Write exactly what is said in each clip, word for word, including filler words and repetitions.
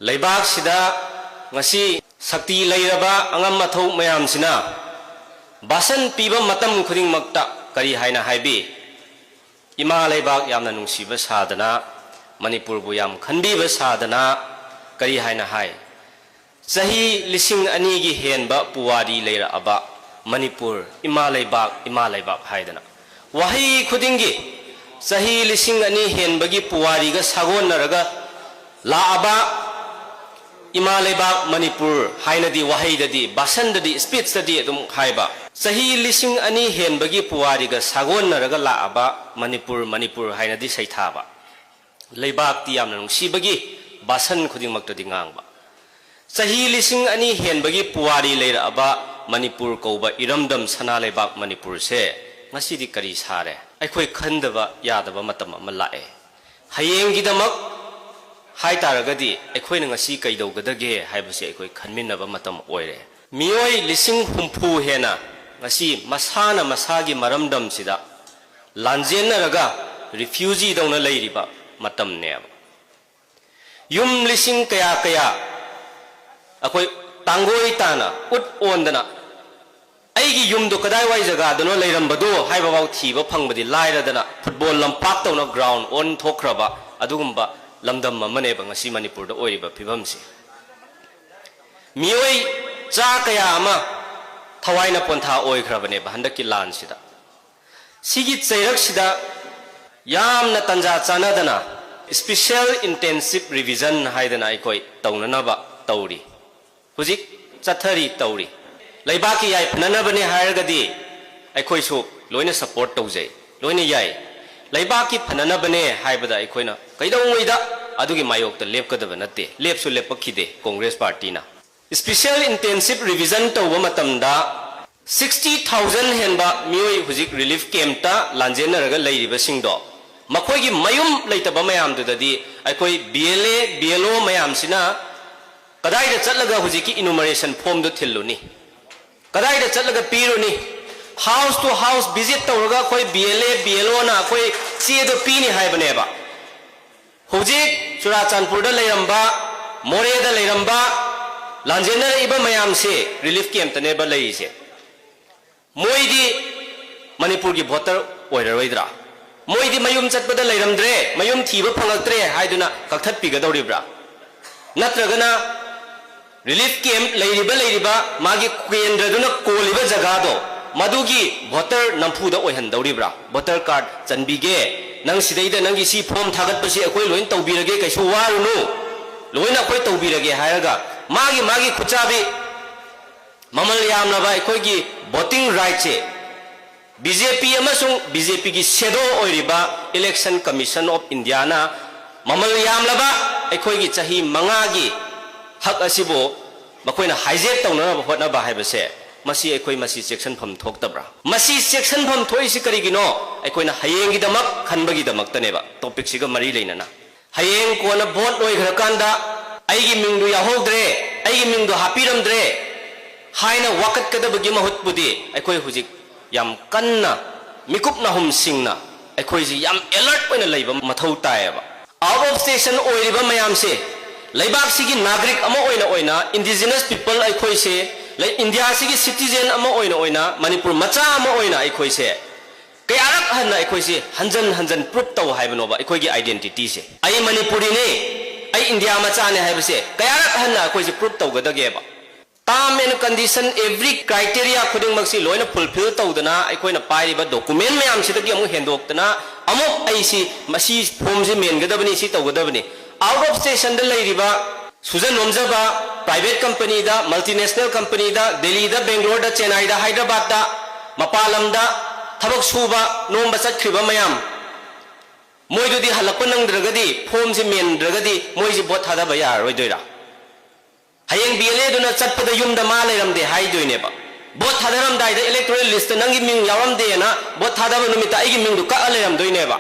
ꯂꯩꯕꯥꯛꯁꯤꯗ ꯉꯁꯤ ꯁꯛꯇꯤ ꯂꯩꯔꯕ ꯑꯉꯝ ꯑꯊꯧ ꯃꯌꯥꯝꯁꯤꯅ ꯕꯥꯁꯟ ꯄꯤꯕ ꯃꯇꯝ ꯈꯨꯗꯤꯡꯃꯛꯇ ꯀꯔꯤ ꯍꯥꯏꯅ ꯍꯥꯏꯕꯤ? ꯏꯃꯥ ꯂꯩꯕꯥꯛ ꯌꯥꯝꯅ ꯅꯨꯡꯁꯤꯕ ꯁꯥꯗꯅ, ꯃꯅꯤꯄꯨꯔꯕꯨ ꯌꯥꯝ ꯈꯟꯕꯤꯕ ꯁꯥꯗꯅ ꯀꯔꯤ ꯍꯥꯏꯅ ꯍꯥꯏ? ꯆꯍꯤ ꯂꯤꯁꯤꯡ ꯑꯅꯤꯒꯤ ꯍꯦꯟꯕ ꯄꯨꯋꯥꯔꯤ ꯂꯩꯔꯛꯑꯕ ꯃꯅꯤꯄꯨꯔ, ꯏꯃꯥ ꯂꯩꯕꯥꯛ, ꯏꯃꯥ ꯂꯩꯕꯥꯛ ꯍꯥꯏꯗꯅ ꯋꯥꯍꯩ ꯈꯨꯗꯤꯡꯒꯤ ꯆꯍꯤ ꯂꯤꯁꯤꯡ ꯑꯅꯤ ꯍꯦꯟꯕꯒꯤ ꯄꯨꯋꯥꯔꯤꯒ ꯁꯥꯒꯣꯟꯅꯔꯒ ꯂꯥꯛꯑꯕ ꯏꯃꯥ ꯂꯩꯕꯥꯛ ꯃꯅꯤꯄꯨꯔ ꯍꯥꯏꯅꯗꯤ ꯋꯥꯍꯩꯗꯗꯤ, ꯕꯥꯁꯟꯗꯗꯤ, ꯁ꯭ꯄꯤꯆꯇꯗꯤ ꯑꯗꯨꯝ ꯍꯥꯏꯕ, ꯆꯍꯤ ꯂꯤꯁꯤꯡ ꯑꯅꯤ ꯍꯦꯟꯕꯒꯤ ꯄꯨꯋꯥꯔꯤꯒ ꯁꯥꯒꯣꯟꯅꯔꯒ ꯂꯥꯛꯑꯕ ꯃꯅꯤꯄꯨꯔ, ꯃꯅꯤꯄꯨꯔ ꯍꯥꯏꯅꯗꯤ ꯁꯩꯊꯥꯕ, ꯂꯩꯕꯥꯛꯇꯤ ꯌꯥꯝꯅ ꯅꯨꯡꯁꯤꯕꯒꯤ ꯕꯥꯁꯟ ꯈꯨꯗꯤꯡꯃꯛꯇꯗꯤ ꯉꯥꯡꯕ, ꯆꯍꯤ ꯂꯤꯁꯤꯡ ꯑꯅꯤ ꯍꯦꯟꯕꯒꯤ ꯄꯨꯋꯥꯔꯤ ꯂꯩꯔꯛꯑꯕ ꯃꯅꯤꯄꯨꯔ ꯀꯧꯕ ꯏꯔꯝꯗꯝ ꯁꯅꯥ ꯂꯩꯕꯥꯛ ꯃꯅꯤꯄꯨꯔꯁꯦ ꯉꯁꯤꯗꯤ ꯀꯔꯤ ꯁꯥꯔꯦ? ꯑꯩꯈꯣꯏ ꯈꯟꯗꯕ ꯌꯥꯗꯕ ꯃꯇꯝ ꯑꯃ ꯂꯥꯛꯑꯦ꯫ ꯍꯌꯦꯡꯒꯤꯗꯃꯛ ꯍꯥꯏ ꯇꯥꯔꯒꯗꯤ ꯑꯩꯈꯣꯏꯅ ꯉꯁꯤ ꯀꯩꯗꯧꯒꯗꯒꯦ ꯍꯥꯏꯕꯁꯤ ꯑꯩꯈꯣꯏ ꯈꯟꯃꯤꯟꯅꯕ ꯃꯇꯝ ꯑꯣꯏꯔꯦ꯫ ꯃꯤꯑꯣꯏ ꯂꯤꯁꯤꯡ ꯍꯨꯝꯐꯨ ꯍꯦꯟꯅ ꯉꯁꯤ ꯃꯁꯥꯅ ꯃꯁꯥꯒꯤ ꯃꯔꯝꯗꯝꯁꯤꯗ ꯂꯥꯟꯖꯦꯟꯅꯔꯒ ꯔꯤꯐ꯭ꯌꯨꯖꯤꯗꯧꯅ ꯂꯩꯔꯤꯕ ꯃꯇꯝꯅꯦꯕ꯫ ꯌꯨꯝ ꯂꯤꯁꯤꯡ ꯀꯌꯥ ꯀꯌꯥ ꯑꯩꯈꯣꯏ ꯇꯥꯡꯒꯣꯏ ꯇꯥꯅ ꯎꯠ ꯑꯣꯟꯗꯅ ꯑꯩꯒꯤ ꯌꯨꯝꯗꯣ ꯀꯗꯥꯏꯋꯥꯏ ꯖꯒꯥꯗꯅꯣ ꯂꯩꯔꯝꯕꯗꯣ ꯍꯥꯏꯕꯐꯥꯎ ꯊꯤꯕ ꯐꯪꯕꯗꯤ ꯂꯥꯏꯔꯗꯅ ꯐꯨꯠꯕꯣꯜ ꯂꯝꯄꯥꯛꯇꯧꯅ ꯒ꯭ꯔꯥꯎꯟ ꯑꯣꯟꯊꯣꯛꯈ꯭ꯔꯕ ꯑꯗꯨꯒꯨꯝꯕ ꯂꯝꯗꯝ ꯑꯃꯅꯦꯕ ꯉꯁꯤ ꯃꯅꯤꯄꯨꯔꯗ ꯑꯣꯏꯔꯤꯕ ꯐꯤꯕꯝꯁꯦ꯫ ꯃꯤꯑꯣꯏ ꯆꯥ ꯀꯌꯥ ꯑꯃ ꯊꯋꯥꯏꯅ ꯄꯣꯟꯊꯥ ꯑꯣꯏꯈ꯭ꯔꯕꯅꯦꯕ ꯍꯟꯗꯛꯀꯤ ꯂꯥꯟꯁꯤꯗ꯫ ꯁꯤꯒꯤ ꯆꯩꯔꯛꯁꯤꯗ ꯌꯥꯝꯅ ꯇꯟꯖꯥ ꯆꯥꯅꯗꯅ special intensive revision ꯍꯥꯏꯗꯅ ꯑꯩꯈꯣꯏ ꯇꯧꯅꯅꯕ ꯇꯧꯔꯤ꯫ ꯍꯧꯖꯤꯛ ꯆꯠꯊꯔꯤ, ꯇꯧꯔꯤ꯫ ꯂꯩꯕꯥꯛꯀꯤ ꯌꯥꯏꯐꯅꯅꯕꯅꯦ ꯍꯥꯏꯔꯒꯗꯤ ꯑꯩꯈꯣꯏꯁꯨ ꯂꯣꯏꯅ support ꯇꯧꯖꯩ, ꯂꯣꯏꯅ ꯌꯥꯏ꯫ ꯂꯩꯕꯥꯛꯀꯤ ꯐꯅꯅꯕꯅꯦ ꯍꯥꯏꯕꯗ ꯑꯩꯈꯣꯏꯅ ꯀꯩꯗꯧꯉꯩꯗ ꯑꯗꯨꯒꯤ ꯃꯥꯌꯣꯛꯇ ꯂꯦꯞꯀꯗꯕ ꯅꯠꯇꯦ, ꯂꯦꯞꯁꯨ ꯂꯦꯞꯄꯛꯈꯤꯗꯦ ꯀꯣꯡꯒ꯭ꯔꯦꯁ ꯄꯥꯔꯇꯤꯅ꯫ Special intensive revision ꯇꯧꯕ ꯃꯇꯝꯗ sixty thousand ꯍꯦꯟꯕ ꯃꯤꯑꯣꯏ ꯍꯧꯖꯤꯛ relief campꯇ ꯂꯥꯟꯖꯦꯟꯅꯔꯒ ꯂꯩꯔꯤꯕꯁꯤꯡꯗꯣ, ꯃꯈꯣꯏꯒꯤ ꯃꯌꯨꯝ ꯂꯩꯇꯕ ꯃꯌꯥꯝꯗꯨꯗꯗꯤ ꯑꯩꯈꯣꯏ B L A, B L O ꯃꯌꯥꯝꯁꯤꯅ ꯀꯗꯥꯏꯗ ꯆꯠꯂꯒ ꯍꯧꯖꯤꯛꯀꯤ enumeration formꯗꯨ ꯊꯤꯜꯂꯨꯅꯤ? ꯀꯗꯥꯏꯗ ꯆꯠꯂꯒ ꯄꯤꯔꯨꯅꯤ? House to house visit ꯇꯧꯔꯒ ꯑꯩꯈꯣꯏ B L A, B L Oꯅ ꯑꯩꯈꯣꯏ ꯆꯦꯗꯣ ꯄꯤꯅꯤ ꯍꯥꯏꯕꯅꯦꯕ꯫ ꯍꯧꯖꯤꯛ ꯆꯨꯔꯥꯆꯥꯟꯄꯨꯔꯗ ꯂꯩꯔꯝꯕ ꯃꯣꯔꯦꯗ ꯂꯩꯔꯝꯕ ꯂꯥꯟꯖꯦꯟꯅꯔꯛꯏꯕ ꯃꯌꯥꯝꯁꯦ ꯔꯤꯂꯤꯐ ꯀꯦꯝꯞꯇꯅꯦꯕ ꯂꯩꯔꯤꯁꯦ꯫ ꯃꯣꯏꯗꯤ ꯃꯅꯤꯄꯨꯔꯒꯤ ꯚꯣꯇꯔ ꯑꯣꯏꯔꯔꯣꯏꯗ꯭ꯔꯥ? ꯃꯣꯏꯗꯤ ꯃꯌꯨꯝ ꯆꯠꯄꯗ ꯂꯩꯔꯝꯗ꯭ꯔꯦ, ꯃꯌꯨꯝ ꯊꯤꯕ ꯐꯪꯉꯛꯇ꯭ꯔꯦ ꯍꯥꯏꯗꯨꯅ ꯀꯛꯊꯠꯄꯤꯒꯗꯧꯔꯤꯕ꯭ꯔꯥ? ꯅꯠꯇ꯭ꯔꯒꯅ ꯔꯤꯂꯤꯐ ꯀꯦꯝꯞ ꯂꯩꯔꯤꯕ, ꯂꯩꯔꯤꯕ ꯃꯥꯒꯤ ꯀꯦꯟꯗ꯭ꯔꯗꯨꯅ ꯀꯣꯜꯂꯤꯕ ꯖꯒꯥꯗꯣ, ꯃꯗꯨꯒꯤ ꯚꯣꯇꯔ ꯅꯝꯐꯨꯗ ꯑꯣꯏꯍꯟꯗꯧꯔꯤꯕ꯭ꯔꯥ? ꯚꯣꯇꯔ ꯀꯥꯔꯗ ꯆꯟꯕꯤꯒꯦ, ꯅꯪ ꯁꯤꯗꯩꯗ ꯅꯪꯒꯤ ꯁꯤ ꯐꯣꯝ ꯊꯥꯒꯠꯄꯁꯤ ꯑꯩꯈꯣꯏ ꯂꯣꯏꯅ ꯇꯧꯕꯤꯔꯒꯦ, ꯀꯩꯁꯨ ꯋꯥꯔꯨꯅꯨ, ꯂꯣꯏꯅ ꯑꯩꯈꯣꯏ ꯇꯧꯕꯤꯔꯒꯦ ꯍꯥꯏꯔꯒ ꯃꯥꯒꯤ, ꯃꯥꯒꯤ ꯈꯨꯠꯆꯥꯕꯤ ꯃꯃꯜ ꯌꯥꯝꯂꯕ ꯑꯩꯈꯣꯏꯒꯤ ꯚꯣꯇꯤꯡ ꯔꯥꯏꯠꯁꯦ ꯕꯤ ꯖꯦ ꯄꯤ ꯑꯃꯁꯨꯡ ꯕꯤ ꯖꯦ ꯄꯤꯒꯤ ꯁꯦꯗꯣ ꯑꯣꯏꯔꯤꯕ Election Commission of Indiaꯅ ꯃꯃꯜ ꯌꯥꯝꯂꯕ ꯑꯩꯈꯣꯏꯒꯤ ꯆꯍꯤ ꯃꯉꯥꯒꯤ ꯍꯛ ꯑꯁꯤꯕꯨ ꯃꯈꯣꯏꯅ ꯍꯥꯏꯖꯦꯛ ꯇꯧꯅꯅꯕ ꯍꯣꯠꯅꯕ ꯍꯥꯏꯕꯁꯦ, ꯃꯁꯤ ꯑꯩꯈꯣꯏ ꯃꯁꯤ ꯆꯦꯛꯁꯤꯟꯐꯝ ꯊꯣꯛꯇꯕ꯭ꯔꯥ? ꯃꯁꯤ ꯆꯦꯛꯁꯤꯟꯐꯝ ꯊꯣꯛꯏꯁꯤ ꯀꯔꯤꯒꯤꯅꯣ? ꯑꯩꯈꯣꯏꯅ ꯍꯌꯦꯡꯒꯤꯗꯃꯛ ꯈꯟꯕꯒꯤꯗꯃꯛꯇꯅꯦꯕ, ꯇꯣꯄꯤꯛꯁꯤꯒ ꯃꯔꯤ ꯂꯩꯅꯅ꯫ ꯍꯌꯦꯡ ꯀꯣꯟꯅ ꯚꯣꯠ ꯂꯣꯏꯈ꯭ꯔꯀꯥꯟꯗ ꯑꯩꯒꯤ ꯃꯤꯡꯗꯨ ꯌꯥꯎꯍꯧꯗ꯭ꯔꯦ, ꯑꯩꯒꯤ ꯃꯤꯡꯗꯨ ꯍꯥꯞꯄꯤꯔꯝꯗ꯭ꯔꯦ ꯍꯥꯏꯅ ꯋꯥꯀꯠꯀꯗꯕꯒꯤ ꯃꯍꯨꯠꯄꯨꯗꯤ ꯑꯩꯈꯣꯏ ꯍꯧꯖꯤꯛ ꯌꯥꯝ ꯀꯟꯅ ꯃꯤꯀꯨꯞ ꯅꯥꯍꯨꯝꯁꯤꯡꯅ ꯑꯩꯈꯣꯏꯁꯤ ꯌꯥꯝ ꯑꯦꯂꯔꯠ ꯑꯣꯏꯅ ꯂꯩꯕ ꯃꯊꯧ ꯇꯥꯏꯌꯦꯕ꯫ ꯑꯥꯎꯠ ꯑꯣꯐ ꯁ꯭ꯇꯦꯁꯟ ꯑꯣꯏꯔꯤꯕ ꯃꯌꯥꯝꯁꯦ, ꯂꯩꯕꯥꯛꯁꯤꯒꯤ ꯅꯥꯒꯔꯤꯛ ꯑꯃ ꯑꯣꯏꯅ, ꯑꯣꯏꯅ, ꯏꯟꯗꯤꯖꯤꯅꯁ ꯄꯤꯄꯜ ꯑꯩꯈꯣꯏꯁꯦ, ꯂꯩ-, ꯏꯟꯗꯤꯌꯥꯁꯤꯒꯤ ꯁꯤꯇꯤꯖꯦꯟ ꯑꯃ ꯑꯣꯏꯅ, ꯑꯣꯏꯅ, ꯃꯅꯤꯄꯨꯔ ꯃꯆꯥ ꯑꯃ ꯑꯣꯏꯅ ꯑꯩꯈꯣꯏꯁꯦ ꯀꯌꯥꯔꯛ ꯍꯟꯅ ꯑꯩꯈꯣꯏꯁꯦ ꯍꯟꯖꯟ ꯍꯟꯖꯟ ꯄ꯭ꯔꯨꯞ ꯇꯧ ꯍꯥꯏꯕꯅꯣꯕ ꯑꯩꯈꯣꯏꯒꯤ ꯑꯥꯏꯗꯦꯟꯇꯤꯇꯤꯁꯦ? ꯑꯩ ꯃꯅꯤꯄꯨꯔꯤꯅꯤ, ꯑꯩ ꯏꯟꯗꯤꯌꯥ ꯃꯆꯥꯅꯦ ꯍꯥꯏꯕꯁꯦ ꯀꯌꯥꯔꯛ ꯍꯟꯅ ꯑꯩꯈꯣꯏꯁꯦ ꯄ꯭ꯔꯨꯞ ꯇꯧꯒꯗꯒꯦꯕ? Term and condition, every criteria ꯈꯨꯗꯤꯡꯃꯛꯁꯤ ꯂꯣꯏꯅ ꯐꯨꯜꯐꯤꯜ ꯇꯧꯗꯅ, ꯑꯩꯈꯣꯏꯅ ꯄꯥꯏꯔꯤꯕ ꯗꯣꯀꯨꯃꯦꯟ ꯃꯌꯥꯝꯁꯤꯗꯒꯤ ꯑꯃꯨꯛ ꯍꯦꯟꯗꯣꯛꯇꯅ ꯑꯃꯨꯛ ꯑꯩꯁꯤ ꯃꯁꯤ ꯐꯣꯝꯁꯤ ꯃꯦꯟꯒꯗꯕꯅꯤ, ꯁꯤ ꯇꯧꯒꯗꯕꯅꯤ꯫ ꯑꯥꯎꯠ ꯑꯣꯐ ꯁ꯭ꯇꯦꯁꯟꯗ ꯂꯩꯔꯤꯕ ꯁꯨꯖꯟ ꯅꯣꯝꯖꯕ, ꯄ꯭ꯔꯥꯏꯚꯦꯠ ꯀꯝꯄꯅꯤꯗ, ꯃꯜꯇꯤꯅꯦꯁꯅꯦꯜ ꯀꯝꯄꯅꯤꯗ, ꯗꯦꯜꯂꯤꯗ, ꯕꯦꯡꯒ꯭ꯂꯣꯔꯗ, ꯆꯦꯟꯅꯥꯏꯗ, ꯍꯥꯏꯗ꯭ꯔꯕꯥꯗꯇ, ꯃꯄꯥꯟ ꯂꯝꯗ ꯊꯕꯛ ꯁꯨꯕ ꯅꯣꯝꯕ ꯆꯠꯈ꯭ꯔꯤꯕ ꯃꯌꯥꯝ, ꯃꯣꯏꯗꯨꯗꯤ ꯍꯜꯂꯛꯄ ꯅꯪꯗ꯭ꯔꯒꯗꯤ, ꯐꯣꯝꯁꯤ ꯃꯦꯟꯗ꯭ꯔꯒꯗꯤ ꯃꯣꯏꯁꯤ ꯚꯣꯠ ꯊꯥꯗꯕ ꯌꯥꯔꯔꯣꯏꯗꯣꯏꯔꯥ? ꯍꯌꯦꯡ ꯕꯤ ꯑꯦꯜ ꯑꯦꯗꯨꯅ ꯆꯠꯄꯗ ꯌꯨꯝꯗ ꯃꯥ ꯂꯩꯔꯝꯗꯦ ꯍꯥꯏꯗꯣꯏꯅꯦꯕ꯫ ꯚꯣꯠ ꯊꯥꯗꯔꯝꯗꯥꯏꯗ ꯏꯂꯦꯛꯇꯣꯔꯦꯜ ꯂꯤꯁꯇ ꯅꯪꯒꯤ ꯃꯤꯡ ꯌꯥꯎꯔꯝꯗꯦꯅ ꯚꯣꯠ ꯊꯥꯗꯕ ꯅꯨꯃꯤꯠꯇ ꯑꯩꯒꯤ ꯃꯤꯡꯗꯨ ꯀꯛꯑ ꯂꯩꯔꯝꯗꯣꯏꯅꯦꯕ꯫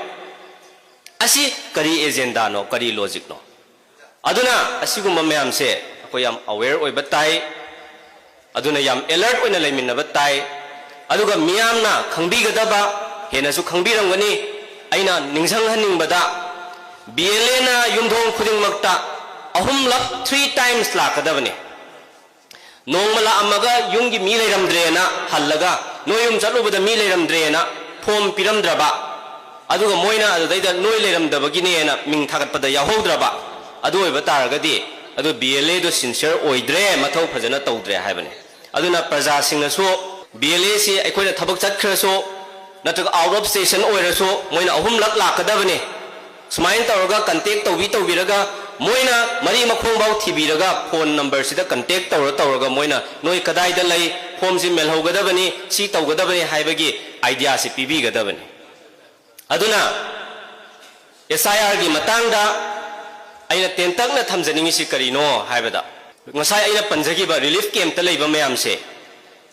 ꯑꯁꯤ ꯀꯔꯤ ꯑꯦꯖꯦꯟꯗꯥꯅꯣ, ꯀꯔꯤ ꯂꯣꯖꯤꯛꯅꯣ? ꯑꯗꯨꯅ ꯑꯁꯤꯒꯨꯝꯕ ꯃꯌꯥꯝꯁꯦ ꯑꯩꯈꯣꯏ ꯌꯥꯝ ꯑꯋꯦꯌꯔ ꯑꯣꯏꯕ ꯇꯥꯏ꯫ ꯑꯗꯨꯅ ꯌꯥꯝ ꯑꯦꯂꯔꯠ ꯑꯣꯏꯅ ꯂꯩꯃꯤꯟꯅꯕ ꯇꯥꯏ꯫ ꯑꯗꯨꯒ ꯃꯤꯌꯥꯝꯅ ꯈꯪꯕꯤꯒꯗꯕ, ꯍꯦꯟꯅꯁꯨ ꯈꯪꯕꯤꯔꯝꯒꯅꯤ, ꯑꯩꯅ ꯅꯤꯡꯁꯤꯡꯍꯟꯅꯤꯡꯕꯗ, ꯕꯤ ꯑꯦꯜ ꯑꯦꯅ ꯌꯨꯝꯊꯣꯡ ꯈꯨꯗꯤꯡꯃꯛꯇ ꯑꯍꯨꯝꯂꯛ, three times ꯂꯥꯛꯀꯗꯕꯅꯤ꯫ ꯅꯣꯡꯃ ꯂꯥꯛꯑꯝꯃꯒ ꯌꯨꯝꯒꯤ ꯃꯤ ꯂꯩꯔꯝꯗ꯭ꯔꯦꯅ ꯍꯜꯂꯒ, ꯅꯣꯏ ꯌꯨꯝ ꯆꯠꯂꯨꯕꯗ ꯃꯤ ꯂꯩꯔꯝꯗ꯭ꯔꯦꯅ ꯐꯣꯝ ꯄꯤꯔꯝꯗ꯭ꯔꯕ, ꯑꯗꯨꯒ ꯃꯣꯏꯅ ꯑꯗꯨꯗꯩꯗ ꯅꯣꯏ ꯂꯩꯔꯝꯗꯕꯒꯤꯅꯦꯅ ꯃꯤꯡ ꯊꯥꯒꯠꯄꯗ ꯌꯥꯎꯍꯧꯗ꯭ꯔꯕ, ꯑꯗꯨ ꯑꯣꯏꯕ ꯇꯥꯔꯒꯗꯤ ꯑꯗꯨ ꯕꯤ ꯑꯦꯜ ꯑꯦꯗꯣ sincere ꯑꯣꯏꯗ꯭ꯔꯦ, ꯃꯊꯧ ꯐꯖꯅ ꯇꯧꯗ꯭ꯔꯦ ꯍꯥꯏꯕꯅꯤ꯫ ꯑꯗꯨꯅ ꯄ꯭ꯔꯖꯥꯁꯤꯡꯅꯁꯨ ꯕꯤ ꯑꯦꯜ ꯑꯦꯁꯤ ꯑꯩꯈꯣꯏꯅ ꯊꯕꯛ ꯆꯠꯈ꯭ꯔꯁꯨ ꯅꯠꯇ꯭ꯔꯒ out of station ꯑꯣꯏꯔꯁꯨ ꯃꯣꯏꯅ ꯑꯍꯨꯝꯂꯛ ꯂꯥꯛꯀꯗꯕꯅꯤ꯫ ꯁꯨꯃꯥꯏꯅ ꯇꯧꯔꯒ contact ꯇꯧꯕꯤ ꯇꯧꯕꯤꯔꯒ ꯃꯣꯏꯅ ꯃꯔꯤ ꯃꯈꯣꯡꯐꯥꯎ ꯊꯤꯕꯤꯔꯒ phone numberꯁꯤꯗ contact ꯇꯧꯔ ꯇꯧꯔꯒ ꯃꯣꯏꯅ ꯅꯣꯏ ꯀꯗꯥꯏꯗ ꯂꯩ, ꯐꯣꯝꯁꯤ ꯃꯦꯜꯍꯧꯒꯗꯕꯅꯤ, ꯁꯤ ꯇꯧꯒꯗꯕꯅꯤ ꯍꯥꯏꯕꯒꯤ ideaꯁꯤ ꯄꯤꯕꯤꯒꯗꯕꯅꯤ꯫ ꯑꯗꯨꯅ ꯑꯦꯁ ꯑꯥꯏ ꯑꯥꯔꯒꯤ ꯃꯇꯥꯡꯗ ꯑꯩꯅ ꯇꯦꯟꯇꯛꯅ ꯊꯝꯖꯅꯤꯡꯉꯤꯁꯤ ꯀꯔꯤꯅꯣ ꯍꯥꯏꯕꯗ, ꯉꯁꯥꯏ ꯑꯩꯅ ꯄꯟꯖꯈꯤꯕ relief campꯇ ꯂꯩꯕ ꯃꯌꯥꯝꯁꯦ,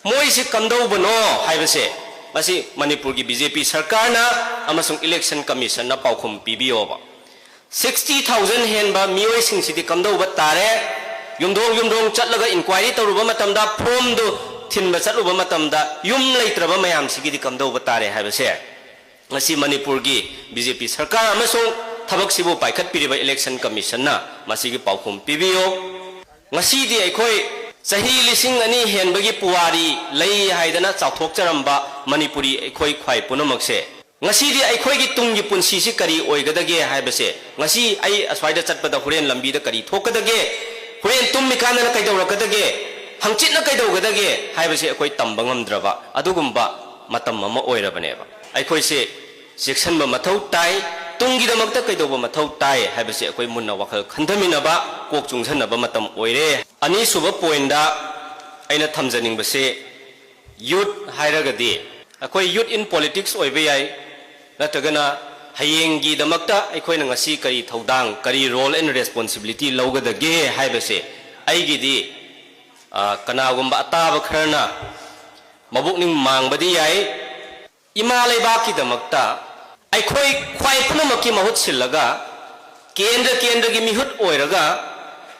ꯃꯣꯏꯁꯤ ꯀꯝꯗꯧꯕꯅꯣ ꯍꯥꯏꯕꯁꯦ, ꯃꯁꯤ ꯃꯅꯤꯄꯨꯔꯒꯤ ꯕꯤ ꯖꯦ ꯄꯤ ꯁꯔꯀꯥꯔꯅ ꯑꯃꯁꯨꯡ election commissionꯅ ꯄꯥꯎꯈꯨꯝ ꯄꯤꯕꯤꯌꯣꯕ꯫ Sixty thousand ꯍꯦꯟꯕ ꯃꯤꯑꯣꯏꯁꯤꯡꯁꯤꯗꯤ ꯀꯝꯗꯧꯕ ꯇꯥꯔꯦ? ꯌꯨꯝꯊꯣꯡ ꯌꯨꯝꯊꯣꯡ ꯆꯠꯂꯒ inquiry ꯇꯧꯔꯨꯕ ꯃꯇꯝꯗ, ꯐꯣꯝꯗꯨ ꯊꯤꯟꯕ ꯆꯠꯂꯨꯕ ꯃꯇꯝꯗ, ꯌꯨꯝ ꯂꯩꯇ꯭ꯔꯕ ꯃꯌꯥꯝꯁꯤꯒꯤꯗꯤ ꯀꯝꯗꯧꯕ ꯇꯥꯔꯦ ꯍꯥꯏꯕꯁꯦ, ꯉꯁꯤ ꯃꯅꯤꯄꯨꯔꯒꯤ ꯕꯤ ꯖꯦ ꯄꯤ ꯁꯔꯀꯥꯔ ꯑꯃꯁꯨꯡ ꯊꯕꯛꯁꯤꯕꯨ ꯄꯥꯏꯈꯠꯄꯤꯔꯤꯕ election commissionꯅ ꯃꯁꯤꯒꯤ ꯄꯥꯎꯈꯨꯝ ꯄꯤꯕꯤꯌꯨ꯫ ꯉꯁꯤꯗꯤ ꯑꯩꯈꯣꯏ ꯆꯍꯤ ꯂꯤꯁꯤꯡ ꯑꯅꯤ ꯍꯦꯟꯕꯒꯤ ꯄꯨꯋꯥꯔꯤ ꯂꯩ ꯍꯥꯏꯗꯅ ꯆꯥꯎꯊꯣꯛꯆꯔꯝꯕ ꯃꯅꯤꯄꯨꯔꯤ ꯑꯩꯈꯣꯏ ꯈ꯭ꯋꯥꯏ ꯄꯨꯝꯅꯃꯛꯁꯦ, ꯉꯁꯤꯗꯤ ꯑꯩꯈꯣꯏꯒꯤ ꯇꯨꯡꯒꯤ ꯄꯨꯟꯁꯤꯁꯤ ꯀꯔꯤ ꯑꯣꯏꯒꯗꯒꯦ ꯍꯥꯏꯕꯁꯦ, ꯉꯁꯤ ꯑꯩ ꯑꯁ꯭ꯋꯥꯏꯗ ꯆꯠꯄꯗ ꯍꯣꯔꯦꯟ ꯂꯝꯕꯤꯗ ꯀꯔꯤ ꯊꯣꯛꯀꯗꯒꯦ, ꯍꯣꯔꯦꯟ ꯇꯨꯝꯃꯤꯀꯥꯟꯗꯅ ꯀꯩꯗꯧꯔꯛꯀꯗꯒꯦ, ꯍꯪꯆꯤꯠꯅ ꯀꯩꯗꯧꯒꯗꯒꯦ ꯍꯥꯏꯕꯁꯦ ꯑꯩꯈꯣꯏ ꯇꯝꯕ ꯉꯝꯗ꯭ꯔꯕ ꯑꯗꯨꯒꯨꯝꯕ ꯃꯇꯝ ꯑꯃ ꯑꯣꯏꯔꯕꯅꯦꯕ꯫ ꯑꯩꯈꯣꯏꯁꯦ ꯆꯦꯛꯁꯤꯟꯕ ꯃꯊꯧ ꯇꯥꯏ꯫ ꯇꯨꯡꯒꯤꯗꯃꯛꯇ ꯀꯩꯗꯧꯕ ꯃꯊꯧ ꯇꯥꯏ ꯍꯥꯏꯕꯁꯦ ꯑꯩꯈꯣꯏ ꯃꯨꯟꯅ ꯋꯥꯈꯜ ꯈꯟꯊꯃꯤꯟꯅꯕ, ꯀꯣꯛ ꯆꯨꯡꯁꯟꯅꯕ ꯃꯇꯝ ꯑꯣꯏꯔꯦ꯫ ꯑꯅꯤꯁꯨꯕ pointꯇ ꯑꯩꯅ ꯊꯝꯖꯅꯤꯡꯕꯁꯦ, youth ꯍꯥꯏꯔꯒꯗꯤ ꯑꯩꯈꯣꯏ youth in politics ꯑꯣꯏꯕ ꯌꯥꯏ, ꯅꯠꯇ꯭ꯔꯒꯅ ꯍꯌꯦꯡꯒꯤꯗꯃꯛꯇ ꯑꯩꯈꯣꯏꯅ ꯉꯁꯤ ꯀꯔꯤ ꯊꯧꯗꯥꯡ, ꯀꯔꯤ role and responsibility ꯂꯧꯒꯗꯒꯦ ꯍꯥꯏꯕꯁꯦ, ꯑꯩꯒꯤꯗꯤ, ꯑ, ꯀꯅꯥꯒꯨꯝꯕ ꯑꯇꯥꯕ ꯈꯔꯅ ꯃꯕꯨꯛꯅꯤꯡ ꯃꯥꯡꯕꯗꯤ ꯌꯥꯏ, ꯏꯃꯥ ꯂꯩꯕꯥꯛꯀꯤꯗꯃꯛꯇ ꯑꯩꯈꯣꯏ ꯈ꯭ꯋꯥꯏ ꯄꯨꯝꯅꯃꯛꯀꯤ ꯃꯍꯨꯠ ꯁꯤꯜꯂꯒ, ꯀꯦꯟꯗ꯭ꯔ ꯀꯦꯟꯗ꯭ꯔꯒꯤ ꯃꯤꯍꯨꯠ ꯑꯣꯏꯔꯒ,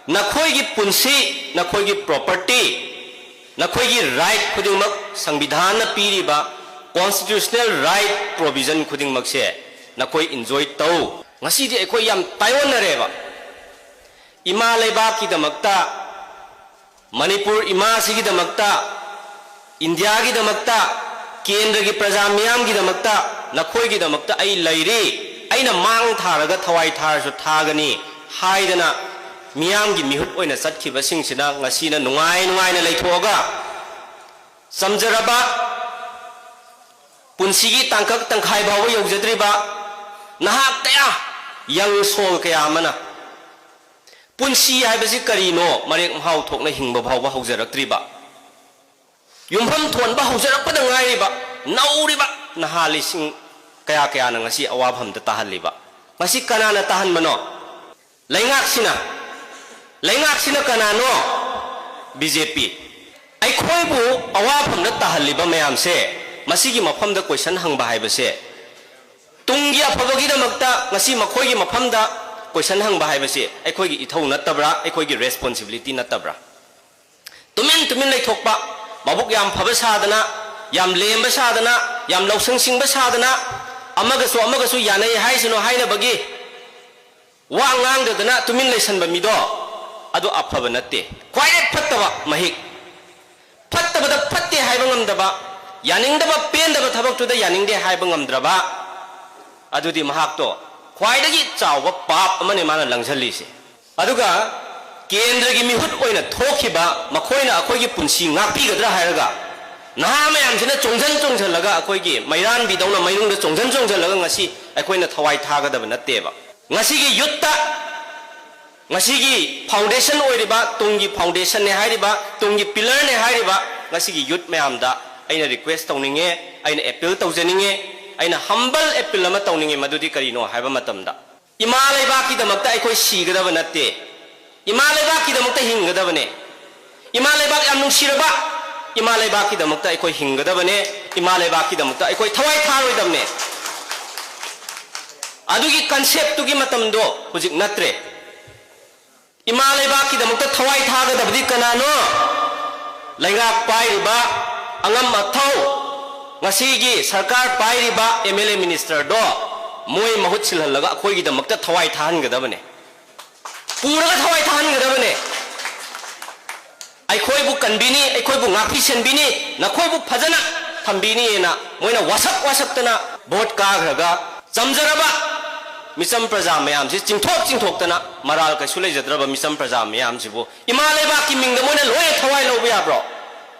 ꯅꯈꯣꯏꯒꯤ ꯄꯨꯟꯁꯤ, ꯅꯈꯣꯏꯒꯤ property, ꯅꯈꯣꯏꯒꯤ right ꯈꯨꯗꯤꯡꯃꯛ, ꯁꯪꯕꯤꯙꯥꯟꯅ ꯄꯤꯔꯤꯕ constitutional right provision ꯈꯨꯗꯤꯡꯃꯛꯁꯦ ꯅꯈꯣꯏ enjoy ꯇꯧ꯫ ꯉꯁꯤꯗꯤ ꯑꯩꯈꯣꯏ ꯌꯥꯝ ꯇꯥꯏꯑꯣꯟꯅꯔꯦꯕ꯫ ꯏꯃꯥ ꯂꯩꯕꯥꯛꯀꯤꯗꯃꯛꯇ, ꯃꯅꯤꯄꯨꯔ ꯏꯃꯥꯁꯤꯒꯤꯗꯃꯛꯇ, ꯏꯟꯗꯤꯌꯥꯒꯤꯗꯃꯛꯇ, ꯀꯦꯟꯗ꯭ꯔꯒꯤ ꯄ꯭ꯔꯖꯥ ꯃꯤꯌꯥꯝꯒꯤꯗꯃꯛꯇ, ꯅꯈꯣꯏꯒꯤꯗꯃꯛꯇ ꯑꯩ ꯂꯩꯔꯤ, ꯑꯩꯅ ꯃꯥꯡ ꯊꯥꯔꯒ ꯊꯋꯥꯏ ꯊꯥꯔꯁꯨ ꯊꯥꯒꯅꯤ ꯍꯥꯏꯗꯅ ꯃꯤꯌꯥꯝꯒꯤ ꯃꯤꯍꯨꯠ ꯑꯣꯏꯅ ꯆꯠꯈꯤꯕꯁꯤꯡꯁꯤꯅ ꯉꯁꯤꯅ ꯅꯨꯡꯉꯥꯏ ꯅꯨꯡꯉꯥꯏꯅ ꯂꯩꯊꯣꯛꯑꯒ ꯆꯝꯖꯔꯕ, ꯄꯨꯟꯁꯤꯒꯤ ꯇꯥꯡꯀꯛ ꯇꯪꯈꯥꯏ ꯐꯥꯎꯕ ꯌꯧꯖꯗ꯭ꯔꯤꯕ ꯅꯍꯥ ꯀꯌꯥ, ꯌꯪ ꯁꯣꯜ ꯀꯌꯥ ꯑꯃꯅ ꯄꯨꯟꯁꯤ ꯍꯥꯏꯕꯁꯤ ꯀꯔꯤꯅꯣ ꯃꯔꯦꯛ ꯃꯍꯥꯎ ꯊꯣꯛꯅ ꯍꯤꯡꯕ ꯐꯥꯎꯕ ꯍꯧꯖꯔꯛꯇ꯭ꯔꯤꯕ, ꯌꯨꯝꯐꯝ ꯊꯣꯟꯕ ꯍꯧꯖꯔꯛꯄꯗ ꯉꯥꯏꯔꯤꯕ ꯅꯧꯔꯤꯕ ꯅꯍꯥ ꯂꯤꯁꯤꯡ ꯀꯌꯥ ꯀꯌꯥꯅ ꯉꯁꯤ ꯑꯋꯥꯐꯝꯗ ꯇꯥꯍꯜꯂꯤꯕ? ꯉꯁꯤ ꯀꯅꯥꯅ ꯇꯥꯍꯟꯕꯅꯣ? ꯂꯩꯉꯥꯛꯁꯤꯅ꯫ ꯂꯩꯉꯥꯛꯁꯤꯅ ꯀꯅꯥꯅꯣ? ꯕꯤ ꯖꯦ ꯄꯤ꯫ ꯑꯩꯈꯣꯏꯕꯨ ꯑꯋꯥꯐꯝꯗ ꯇꯥꯍꯜꯂꯤꯕ ꯃꯌꯥꯝꯁꯦ, ꯃꯁꯤꯒꯤ ꯃꯐꯝꯗ ꯀꯣꯏꯁꯟ ꯍꯪꯕ ꯍꯥꯏꯕꯁꯦ, ꯇꯨꯡꯒꯤ ꯑꯐꯕꯒꯤꯗꯃꯛꯇ ꯉꯁꯤ ꯃꯈꯣꯏꯒꯤ ꯃꯐꯝꯗ ꯀꯣꯏꯁꯟ ꯍꯪꯕ ꯍꯥꯏꯕꯁꯤ ꯑꯩꯈꯣꯏꯒꯤ ꯏꯊꯧ ꯅꯠꯇꯕ꯭ꯔꯥ, ꯑꯩꯈꯣꯏꯒꯤ ꯔꯦꯁꯄꯣꯟꯁꯤꯕꯤꯂꯤꯇꯤ ꯅꯠꯇꯕ꯭ꯔꯥ? ꯇꯨꯃꯤꯟ ꯇꯨꯃꯤꯟ ꯂꯩꯊꯣꯛꯄ, ꯃꯕꯨꯛ ꯌꯥꯝ ꯐꯕ ꯁꯥꯗꯅ, ꯌꯥꯝ ꯂꯦꯝꯕ ꯁꯥꯗꯅ, ꯌꯥꯝ ꯂꯧꯁꯤꯡ ꯁꯤꯡꯕ ꯁꯥꯗꯅ, ꯑꯃꯒꯁꯨ ꯑꯃꯒꯁꯨ ꯌꯥꯅꯩ ꯍꯥꯏꯁꯅꯨ ꯍꯥꯏꯅꯕꯒꯤ ꯋꯥ ꯉꯥꯡꯗꯗꯅ ꯇꯨꯃꯤꯟ ꯂꯩꯁꯟꯕ ꯃꯤꯗꯣ, ꯑꯗꯨ ꯑꯐꯕ ꯅꯠꯇꯦ꯫ ꯈ꯭ꯋꯥꯏꯗꯩ ꯐꯠꯇꯕ ꯃꯍꯤꯛ꯫ ꯐꯠꯇꯕꯗ ꯐꯠꯇꯦ ꯍꯥꯏꯕ ꯉꯝꯗꯕ, ꯌꯥꯅꯤꯡꯗꯕ ꯄꯦꯟꯗꯕ ꯊꯕꯛꯇꯨꯗ ꯌꯥꯅꯤꯡꯗꯦ ꯍꯥꯏꯕ ꯉꯝꯗ꯭ꯔꯕ, ꯑꯗꯨꯗꯤ ꯃꯍꯥꯛꯇꯣ ꯈ꯭ꯋꯥꯏꯗꯒꯤ ꯆꯥꯎꯕ ꯄꯥꯞ ꯑꯃꯅꯤ ꯃꯥꯅ ꯂꯪꯁꯤꯜꯂꯤꯁꯦ꯫ ꯑꯗꯨꯒ ꯀꯦꯟꯗ꯭ꯔꯒꯤ ꯃꯤꯍꯨꯠ ꯑꯣꯏꯅ ꯊꯣꯛꯈꯤꯕ ꯃꯈꯣꯏꯅ ꯑꯩꯈꯣꯏꯒꯤ ꯄꯨꯟꯁꯤ ꯉꯥꯛꯄꯤꯒꯗ꯭ꯔꯥ ꯍꯥꯏꯔꯒ, ꯅꯍꯥ ꯃꯌꯥꯝꯁꯤꯅ ꯆꯣꯡꯁꯤꯟ ꯆꯣꯡꯁꯤꯜꯂꯒ, ꯑꯩꯈꯣꯏꯒꯤ ꯃꯩꯔꯥꯟꯕꯤꯗꯧꯅ ꯃꯩꯅꯨꯡꯗ ꯆꯣꯡꯁꯤꯟ ꯆꯣꯡꯁꯤꯜꯂꯒ ꯉꯁꯤ ꯑꯩꯈꯣꯏꯅ ꯊꯋꯥꯏ ꯊꯥꯒꯗꯕ ꯅꯠꯇꯦꯕ꯫ ꯉꯁꯤꯒꯤ ꯌꯨꯠꯇ, ꯉꯁꯤꯒꯤ ꯐꯥꯎꯟꯗꯦꯁꯟ ꯑꯣꯏꯔꯤꯕ, ꯇꯨꯡꯒꯤ ꯐꯥꯎꯟꯗꯦꯁꯟꯅꯦ ꯍꯥꯏꯔꯤꯕ, ꯇꯨꯡꯒꯤ ꯄꯤꯂꯔꯅꯦ ꯍꯥꯏꯔꯤꯕ ꯉꯁꯤꯒꯤ ꯌꯨꯠ ꯃꯌꯥꯝꯗ ꯑꯩꯅ ꯔꯤꯀ꯭ꯋꯦꯁ ꯇꯧꯅꯤꯡꯉꯦ, ꯑꯩꯅ ꯑꯦꯄꯤꯜ ꯇꯧꯖꯅꯤꯡꯉꯦ, ꯑꯩꯅ ꯍꯝꯕꯜ ꯑꯦꯄꯤꯜ ꯑꯃ ꯇꯧꯅꯤꯡꯉꯦ꯫ ꯃꯗꯨꯗꯤ ꯀꯔꯤꯅꯣ ꯍꯥꯏꯕ ꯃꯇꯝꯗ, ꯏꯃꯥ ꯂꯩꯕꯥꯛꯀꯤꯗꯃꯛꯇ ꯑꯩꯈꯣꯏ ꯁꯤꯒꯗꯕ ꯅꯠꯇꯦ꯫ ꯏꯃꯥ ꯂꯩꯕꯥꯛꯀꯤꯗꯃꯛꯇ ꯍꯤꯡꯒꯗꯕꯅꯦ꯫ ꯏꯃꯥ ꯂꯩꯕꯥꯛ ꯌꯥꯝ ꯅꯨꯡꯁꯤꯔꯕ, ꯏꯃꯥ ꯂꯩꯕꯥꯛꯀꯤꯗꯃꯛꯇ ꯑꯩꯈꯣꯏ ꯍꯤꯡꯒꯗꯕꯅꯦ꯫ ꯏꯃꯥ ꯂꯩꯕꯥꯛꯀꯤꯗꯃꯛꯇ ꯑꯩꯈꯣꯏ ꯊꯋꯥꯏ ꯊꯥꯔꯣꯏꯗꯕꯅꯦ꯫ ꯑꯗꯨꯒꯤ ꯀꯟꯁꯦꯞꯇꯨꯒꯤ ꯃꯇꯝꯗꯣ ꯍꯧꯖꯤꯛ ꯅꯠꯇ꯭ꯔꯦ꯫ ꯏꯃꯥ ꯂꯩꯕꯥꯛꯀꯤꯗꯃꯛꯇ ꯊꯋꯥꯏ ꯊꯥꯒꯗꯕꯗꯤ ꯀꯅꯥꯅꯣ? ꯂꯩꯉꯥꯛ ꯄꯥꯏꯔꯤꯕ, ꯑꯉꯝ ꯑꯊꯧ, ꯉꯁꯤꯒꯤ ꯁꯔꯀꯥꯔ ꯄꯥꯏꯔꯤꯕ ꯑꯦꯝ ꯑꯦꯜ ꯑꯦ ꯃꯤꯅꯤꯁꯇꯔꯗꯣ ꯃꯣꯏ ꯃꯍꯨꯠ ꯁꯤꯜꯍꯜꯂꯒ ꯑꯩꯈꯣꯏꯒꯤꯗꯃꯛꯇ ꯊꯋꯥꯏ ꯊꯥꯍꯟꯒꯗꯕꯅꯦ꯫ ꯄꯨꯔꯒ ꯊꯋꯥꯏ ꯊꯥꯍꯟꯒꯗꯕꯅꯦ꯫ ꯑꯩꯈꯣꯏꯕꯨ ꯀꯟꯕꯤꯅꯤ, ꯑꯩꯈꯣꯏꯕꯨ ꯉꯥꯛꯄꯤ ꯁꯦꯟꯕꯤꯅꯤ, ꯅꯈꯣꯏꯕꯨ ꯐꯖꯅ ꯊꯝꯕꯤꯅꯤꯅ ꯃꯣꯏꯅ ꯋꯥꯁꯛ ꯋꯥꯁꯛꯇꯅ ꯚꯣꯠ ꯀꯥꯈ꯭ꯔꯒ ꯆꯝꯖꯔꯕ ꯃꯤꯆꯝ ꯄ꯭ꯔꯖꯥ ꯃꯌꯥꯝꯁꯤ ꯆꯤꯡꯊꯣꯛ ꯆꯤꯡꯊꯣꯛꯇꯅ, ꯃꯔꯥꯜ ꯀꯩꯁꯨ ꯂꯩꯖꯗ꯭ꯔꯕ ꯃꯤꯆꯝ ꯄ꯭ꯔꯖꯥ ꯃꯌꯥꯝꯁꯤꯕꯨ ꯏꯃꯥ ꯂꯩꯕꯥꯛꯀꯤ ꯃꯤꯡꯗ ꯃꯣꯏꯅ ꯂꯣꯏꯅ ꯊꯋꯥꯏ ꯂꯧꯕ ꯌꯥꯕ꯭ꯔꯣ?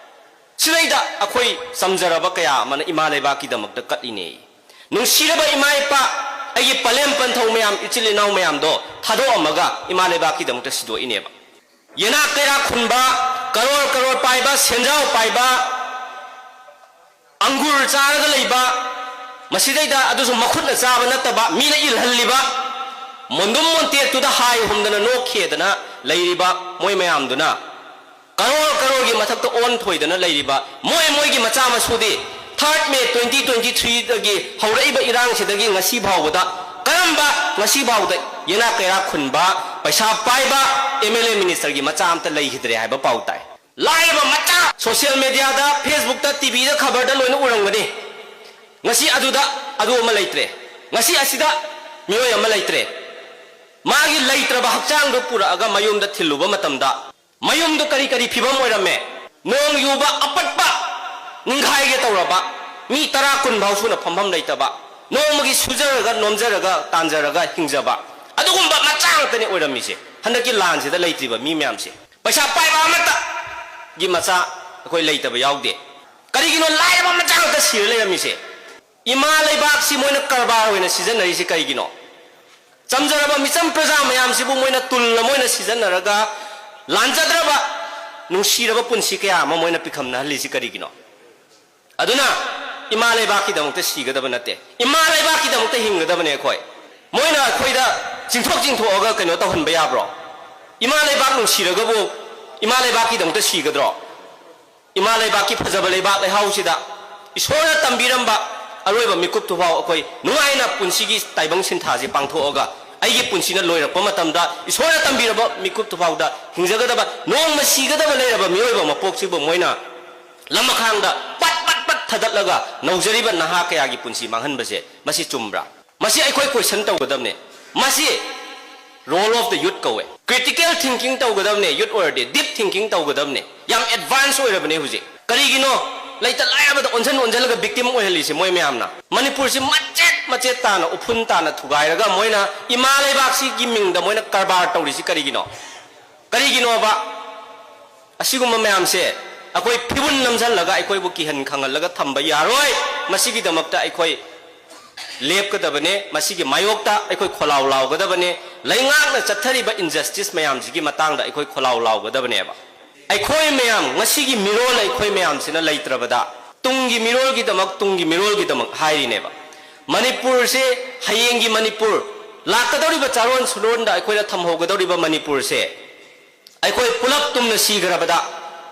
ꯁꯤꯗꯩꯗ ꯑꯩꯈꯣꯏ ꯆꯝꯖꯔꯕ ꯀꯌꯥ ꯑꯃꯅ ꯏꯃꯥ ꯂꯩꯕꯥꯛꯀꯤꯗꯃꯛꯇ ꯀꯠꯂꯤꯅꯦ꯫ ꯅꯨꯡꯁꯤꯔꯕ ꯏꯃꯥ ꯏꯄꯥ, ꯑꯩꯒꯤ ꯄꯂꯦꯝ ꯄꯟꯊꯧ ꯃꯌꯥꯝ, ꯏꯆꯤꯜ ꯏꯅꯥꯎ ꯃꯌꯥꯝꯗꯣ ꯊꯥꯗꯣꯛꯑꯝꯃꯒ ꯏꯃꯥ ꯂꯩꯕꯥꯛꯀꯤꯗꯃꯛꯇ ꯁꯤꯗꯣꯛꯏꯅꯦꯕ꯫ ꯌꯦꯅꯥꯛ ꯀꯩꯔꯥꯛ ꯈꯨꯟꯕ, ꯀꯔꯣꯔ ꯀꯔꯣꯔ ꯄꯥꯏꯕ, ꯁꯦꯟꯖꯥꯎ ꯄꯥꯏꯕ, ꯑꯪꯒꯨꯔ ꯆꯥꯔꯒ ꯂꯩꯕ, ꯃꯁꯤꯗꯩꯗ ꯑꯗꯨꯁꯨ ꯃꯈꯨꯠꯅ ꯆꯥꯕ ꯅꯠꯇꯕ, ꯃꯤꯅ ꯏꯜꯍꯜꯂꯤꯕ, ꯃꯣꯟꯗꯨꯝ ꯃꯣꯟꯇꯦꯛꯇꯨꯗ ꯍꯥꯏ ꯍꯨꯝꯗꯅ ꯅꯣꯛꯈꯤꯗꯅ ꯂꯩꯔꯤꯕ ꯃꯣꯏ ꯃꯌꯥꯝꯗꯨꯅ ꯀꯔꯣꯔ ꯀꯔꯣꯔꯒꯤ ꯃꯊꯛꯇ ꯑꯣꯟꯊꯣꯏꯗꯅ ꯂꯩꯔꯤꯕ ꯃꯣꯏ ꯃꯣꯏꯒꯤ ꯃꯆꯥ ꯃꯁꯨꯗꯤ ꯊꯥꯔꯠ ꯃꯦ ꯇ꯭ꯋꯦꯟꯇꯤ ꯇ꯭ꯋꯦꯟꯇꯤ ꯊ꯭ꯔꯤꯗꯒꯤ ꯍꯧꯔꯛꯏꯕ ꯏꯔꯥꯡꯁꯤꯗꯒꯤ ꯉꯁꯤ ꯐꯥꯎꯕꯗ ꯀꯔꯝꯕ, ꯉꯁꯤ ꯐꯥꯎꯗ ꯌꯦꯅꯥꯛ ꯀꯩꯔꯥꯛ ꯈꯨꯟꯕ, ꯄꯩꯁꯥ ꯄꯥꯏꯕ ꯑꯦꯝ ꯑꯦꯜ ꯑꯦ ꯃꯤꯅꯤꯁꯇꯔꯒꯤ ꯃꯆꯥ ꯑꯝꯇ ꯂꯩꯈꯤꯗ꯭ꯔꯦ ꯍꯥꯏꯕ ꯄꯥꯎ ꯇꯥꯏ꯫ ꯂꯥꯏꯔꯕ ꯃꯆꯥ ꯁꯣꯁꯤꯌꯦꯜ ꯃꯦꯗꯤꯌꯥꯗ, ꯐꯦꯁꯕꯨꯛꯇ, ꯇꯤꯚꯤꯗ, ꯈꯕꯔꯗ ꯂꯣꯏꯅ ꯎꯔꯝꯒꯅꯤ꯫ ꯉꯁꯤ ꯑꯗꯨꯗ ꯑꯗꯨ ꯑꯃ ꯂꯩꯇ꯭ꯔꯦ꯫ ꯉꯁꯤ ꯑꯁꯤꯗ ꯃꯤꯑꯣꯏ ꯑꯃ ꯂꯩꯇ꯭ꯔꯦ꯫ ꯃꯥꯒꯤ ꯂꯩꯇ꯭ꯔꯕ ꯍꯛꯆꯥꯡꯗꯨ ꯄꯨꯔꯛꯑꯒ ꯃꯌꯨꯝꯗ ꯊꯤꯜꯂꯨꯕ ꯃꯇꯝꯗ ꯃꯌꯨꯝꯗꯨ ꯀꯔꯤ ꯀꯔꯤ ꯐꯤꯕꯝ ꯑꯣꯏꯔꯝꯃꯦ? ꯅꯣꯡ ꯌꯨꯕ ꯑꯄꯠꯄ, ꯅꯤꯡꯈꯥꯏꯒꯦ ꯇꯧꯔꯕ, ꯃꯤ ꯇꯔꯥ ꯀꯨꯟ ꯐꯥꯎ ꯁꯨꯅ ꯐꯝꯐꯝ ꯂꯩꯇꯕ, ꯅꯣꯡꯃꯒꯤ ꯁꯨꯖꯔꯒ ꯅꯣꯝꯖꯔꯒ ꯇꯥꯟꯖꯔꯒ ꯍꯤꯡꯖꯕ, ꯑꯗꯨꯒꯨꯝꯕ ꯃꯆꯥ ꯉꯥꯛꯇꯅꯤ ꯑꯣꯏꯔꯝꯃꯤꯁꯦ꯫ ꯍꯟꯗꯛꯀꯤ ꯂꯥꯟꯁꯤꯗ ꯂꯩꯇ꯭ꯔꯤꯕ ꯃꯤ ꯃꯌꯥꯝꯁꯦ, ꯄꯩꯁꯥ ꯄꯥꯏꯕ ꯑꯃꯠꯇꯒꯤ ꯃꯆꯥ ꯑꯩꯈꯣꯏ ꯂꯩꯇꯕ ꯌꯥꯎꯗꯦ꯫ ꯀꯔꯤꯒꯤꯅꯣ ꯂꯥꯏꯔꯕ ꯃꯆꯥ ꯉꯥꯛꯇ ꯁꯤꯔ ꯂꯩꯔꯝꯃꯤꯁꯦ? ꯏꯃꯥ ꯂꯩꯕꯥꯛꯁꯤ ꯃꯣꯏꯅ ꯀꯔꯕꯥꯔ ꯑꯣꯏꯅ ꯁꯤꯖꯤꯟꯅꯔꯤꯁꯤ ꯀꯔꯤꯒꯤꯅꯣ? ꯆꯝꯖꯔꯕ ꯃꯤꯆꯝ ꯄ꯭ꯔꯖꯥ ꯃꯌꯥꯝꯁꯤꯕꯨ ꯃꯣꯏꯅ ꯇꯨꯜ ꯑꯃ ꯑꯣꯏꯅ ꯁꯤꯖꯤꯟꯅꯔꯒ ꯂꯥꯟꯖꯗ꯭ꯔꯕ ꯅꯨꯡꯁꯤꯔꯕ ꯄꯨꯟꯁꯤ ꯀꯌꯥ ꯑꯃ ꯃꯣꯏꯅ ꯄꯤꯈꯝꯅꯍꯜꯂꯤꯁꯤ ꯀꯔꯤꯒꯤꯅꯣ? ꯑꯗꯨꯅ ꯏꯃꯥ ꯂꯩꯕꯥꯛꯀꯤꯗꯃꯛꯇ ꯁꯤꯒꯗꯕ ꯅꯠꯇꯦ, ꯏꯃꯥ ꯂꯩꯕꯥꯛꯀꯤꯗꯃꯛꯇ ꯍꯤꯡꯒꯗꯕꯅꯦ ꯑꯩꯈꯣꯏ꯫ ꯃꯣꯏꯅ ꯑꯩꯈꯣꯏꯗ ꯆꯤꯡꯊꯣꯛ ꯆꯤꯡꯊꯣꯛꯑꯒ ꯀꯩꯅꯣ ꯇꯧꯍꯟꯕ ꯌꯥꯕ꯭ꯔꯣ? ꯏꯃꯥ ꯂꯩꯕꯥꯛ ꯅꯨꯡꯁꯤꯔꯒꯕꯨ ꯏꯃꯥ ꯂꯩꯕꯥꯛꯀꯤꯗꯃꯛꯇ ꯁꯤꯒꯗ꯭ꯔꯣ? ꯏꯃꯥ ꯂꯩꯕꯥꯛꯀꯤ ꯐꯖꯕ ꯂꯩꯕꯥꯛ ꯂꯩꯍꯥꯎꯁꯤꯗ ꯏꯁꯣꯔꯅ ꯇꯝꯕꯤꯔꯝꯕ ꯑꯔꯣꯏꯕ ꯃꯤꯀꯨꯞꯇꯨꯐꯥꯎ ꯑꯩꯈꯣꯏ ꯅꯨꯡꯉꯥꯏꯅ ꯄꯨꯟꯁꯤꯒꯤ ꯇꯥꯏꯕꯪ ꯁꯤꯟꯊꯥꯁꯦ ꯄꯥꯡꯊꯣꯛꯑꯒ ꯑꯩꯒꯤ ꯄꯨꯟꯁꯤꯅ ꯂꯣꯏꯔꯛꯄ ꯃꯇꯝꯗ ꯏꯁꯣꯔꯅ ꯇꯝꯕꯤꯔꯕ ꯃꯤꯀꯨꯞꯇꯨꯐꯥꯎꯗ ꯍꯤꯡꯖꯒꯗꯕ, ꯅꯣꯡꯃ ꯁꯤꯒꯗꯕ ꯂꯩꯔꯕ ꯃꯤꯑꯣꯏꯕ ꯃꯄꯣꯛꯁꯤꯕꯨ ꯃꯣꯏꯅ ꯂꯃꯈꯥꯡꯗ ꯄꯠ ꯄꯠ ꯄꯠ ꯊꯗꯠꯂꯒ ꯅꯧꯖꯔꯤꯕ ꯅꯍꯥ ꯀꯌꯥꯒꯤ ꯄꯨꯟꯁꯤ ꯃꯥꯡꯍꯟꯕꯁꯦ ꯃꯁꯤ ꯆꯨꯝꯕ꯭ꯔꯥ? ꯃꯁꯤ ꯑꯩꯈꯣꯏ ꯀꯣꯏꯁꯟ ꯇꯧꯒꯗꯕꯅꯦ꯫ ꯃꯁꯤ Role of the youth ꯀꯧꯋꯦ꯫ Critical thinking ꯇꯧꯒꯗꯕꯅꯦ, youth ꯑꯣꯏꯔꯗꯤ deep thinking ꯇꯧꯒꯗꯕꯅꯦ꯫ ꯌꯥꯝ advance ꯑꯣꯏꯔꯕꯅꯦ ꯍꯧꯖꯤꯛ꯫ ꯀꯔꯤꯒꯤꯅꯣ? ꯂꯩꯇ ꯂꯥꯏꯔꯕꯗ ꯑꯣꯟꯁꯤꯟ ꯑꯣꯟꯁꯤꯜꯂꯒ victim ꯑꯣꯏꯍꯜꯂꯤꯁꯦ ꯃꯣꯏ ꯃꯌꯥꯝꯅ꯫ ꯃꯅꯤꯄꯨꯔꯁꯤ ꯃꯆꯦꯠ ꯃꯆꯦꯠ ꯇꯥꯅ, ꯎꯐꯨꯟ ꯇꯥꯅ ꯊꯨꯒꯥꯏꯔꯒ ꯃꯣꯏꯅ ꯏꯃꯥ ꯂꯩꯕꯥꯛꯁꯤꯒꯤ ꯃꯤꯡꯗ ꯃꯣꯏꯅ ꯀꯔꯕꯥꯔ ꯇꯧꯔꯤꯁꯤ ꯀꯔꯤꯒꯤꯅꯣ? ꯀꯔꯤꯒꯤꯅꯣꯕ? ꯑꯁꯤꯒꯨꯝꯕ ꯃꯌꯥꯝꯁꯦ ꯑꯩꯈꯣꯏ ꯐꯤꯕꯨꯟ ꯅꯝꯁꯤꯜꯂꯒ ꯑꯩꯈꯣꯏꯕꯨ ꯀꯤꯍꯟ ꯈꯪꯍꯜꯂꯒ ꯊꯝꯕ ꯌꯥꯔꯣꯏ꯫ ꯃꯁꯤꯒꯤꯗꯃꯛꯇ ꯑꯩꯈꯣꯏ ꯂꯦꯞꯀꯗꯕꯅꯦ꯫ ꯃꯁꯤꯒꯤ ꯃꯥꯌꯣꯛꯇ ꯑꯩꯈꯣꯏ ꯈꯣꯜꯂꯥꯎ ꯂꯥꯎꯒꯗꯕꯅꯦ꯫ ꯂꯩꯉꯥꯛꯅ ꯆꯠꯊꯔꯤꯕ injustice ꯃꯌꯥꯝꯁꯤꯒꯤ ꯃꯇꯥꯡꯗ ꯑꯩꯈꯣꯏ ꯈꯣꯜꯂꯥꯎ ꯂꯥꯎꯒꯗꯕꯅꯦꯕ꯫ ꯑꯩꯈꯣꯏ ꯃꯌꯥꯝ, ꯉꯁꯤꯒꯤ ꯃꯤꯔꯣꯜ ꯑꯩꯈꯣꯏ ꯃꯌꯥꯝꯁꯤꯅ ꯂꯩꯇ꯭ꯔꯕꯗ, ꯇꯨꯡꯒꯤ ꯃꯤꯔꯣꯜꯒꯤꯗꯃꯛ, ꯇꯨꯡꯒꯤ ꯃꯤꯔꯣꯜꯒꯤꯗꯃꯛ ꯍꯥꯏꯔꯤꯅꯦꯕ꯫ ꯃꯅꯤꯄꯨꯔꯁꯦ, ꯍꯌꯦꯡꯒꯤ ꯃꯅꯤꯄꯨꯔ, ꯂꯥꯛꯀꯗꯧꯔꯤꯕ ꯆꯥꯔꯣꯟ ꯁꯨꯔꯣꯟꯗ ꯑꯩꯈꯣꯏꯅ ꯊꯝꯍꯧꯒꯗꯧꯔꯤꯕ ꯃꯅꯤꯄꯨꯔꯁꯦ, ꯑꯩꯈꯣꯏ ꯄꯨꯂꯞ ꯇꯨꯝꯅ ꯁꯤꯈ꯭ꯔꯕꯗ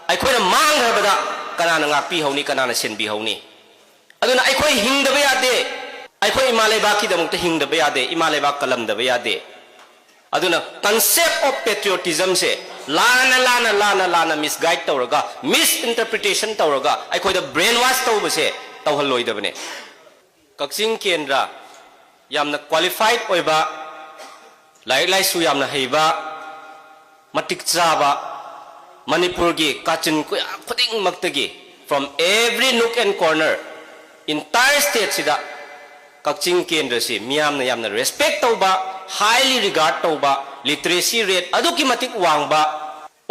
ꯑꯩꯈꯣꯏꯅ ꯃꯥꯡꯈ꯭ꯔꯕꯗ ꯀꯅꯥꯅ ꯉꯥꯛꯄꯤꯍꯧꯅꯤ, ꯀꯅꯥꯅ ꯁꯦꯟꯕꯤꯍꯧꯅꯤ? ꯑꯗꯨꯅ ꯑꯩꯈꯣꯏ ꯍꯤꯡꯗꯕ ꯌꯥꯗꯦ꯫ ꯑꯩꯈꯣꯏ ꯏꯃꯥ ꯂꯩꯕꯥꯛꯀꯤꯗꯃꯛꯇ ꯍꯤꯡꯗꯕ ꯌꯥꯗꯦ, ꯏꯃꯥ ꯂꯩꯕꯥꯛ ꯀꯜꯂꯝꯗꯕ ꯌꯥꯗꯦ꯫ ꯑꯗꯨꯅ concept of patriotism ꯁꯦ ꯂꯥꯟꯅ ꯂꯥꯟꯅ ꯂꯥꯟꯅ ꯂꯥꯟꯅ misguide ꯇꯧꯔꯒ, misinterpretation ꯇꯧꯔꯒ ꯑꯩꯈꯣꯏꯗ brainwash ꯇꯧꯕꯁꯦ ꯇꯧꯍꯜꯂꯣꯏꯗꯕꯅꯦ꯫ ꯀꯛꯆꯤꯡ ꯀꯦꯟꯗ꯭ꯔ ꯌꯥꯝꯅ qualified ꯑꯣꯏꯕ, ꯂꯥꯏꯔꯤꯛ ꯂꯥꯏꯁꯨ ꯌꯥꯝꯅ ꯍꯩꯕ, ꯃꯇꯤꯛ ꯆꯥꯕ, ꯃꯅꯤꯄꯨꯔꯒꯤ ꯀꯥꯆꯤꯟ ꯀꯣꯌꯥ ꯈꯨꯗꯤꯡꯃꯛꯇꯒꯤ, from every nook and corner, entire state ꯁꯤꯗ ꯀꯛꯆꯤꯡ ꯀꯦꯟꯗ꯭ꯔꯁꯤ ꯃꯤꯌꯥꯝꯅ ꯌꯥꯝꯅ respect ꯇꯧꯕ, highly regard ꯇꯧꯕ, literacy rate ꯑꯗꯨꯛꯀꯤ ꯃꯇꯤꯛ ꯋꯥꯡꯕ,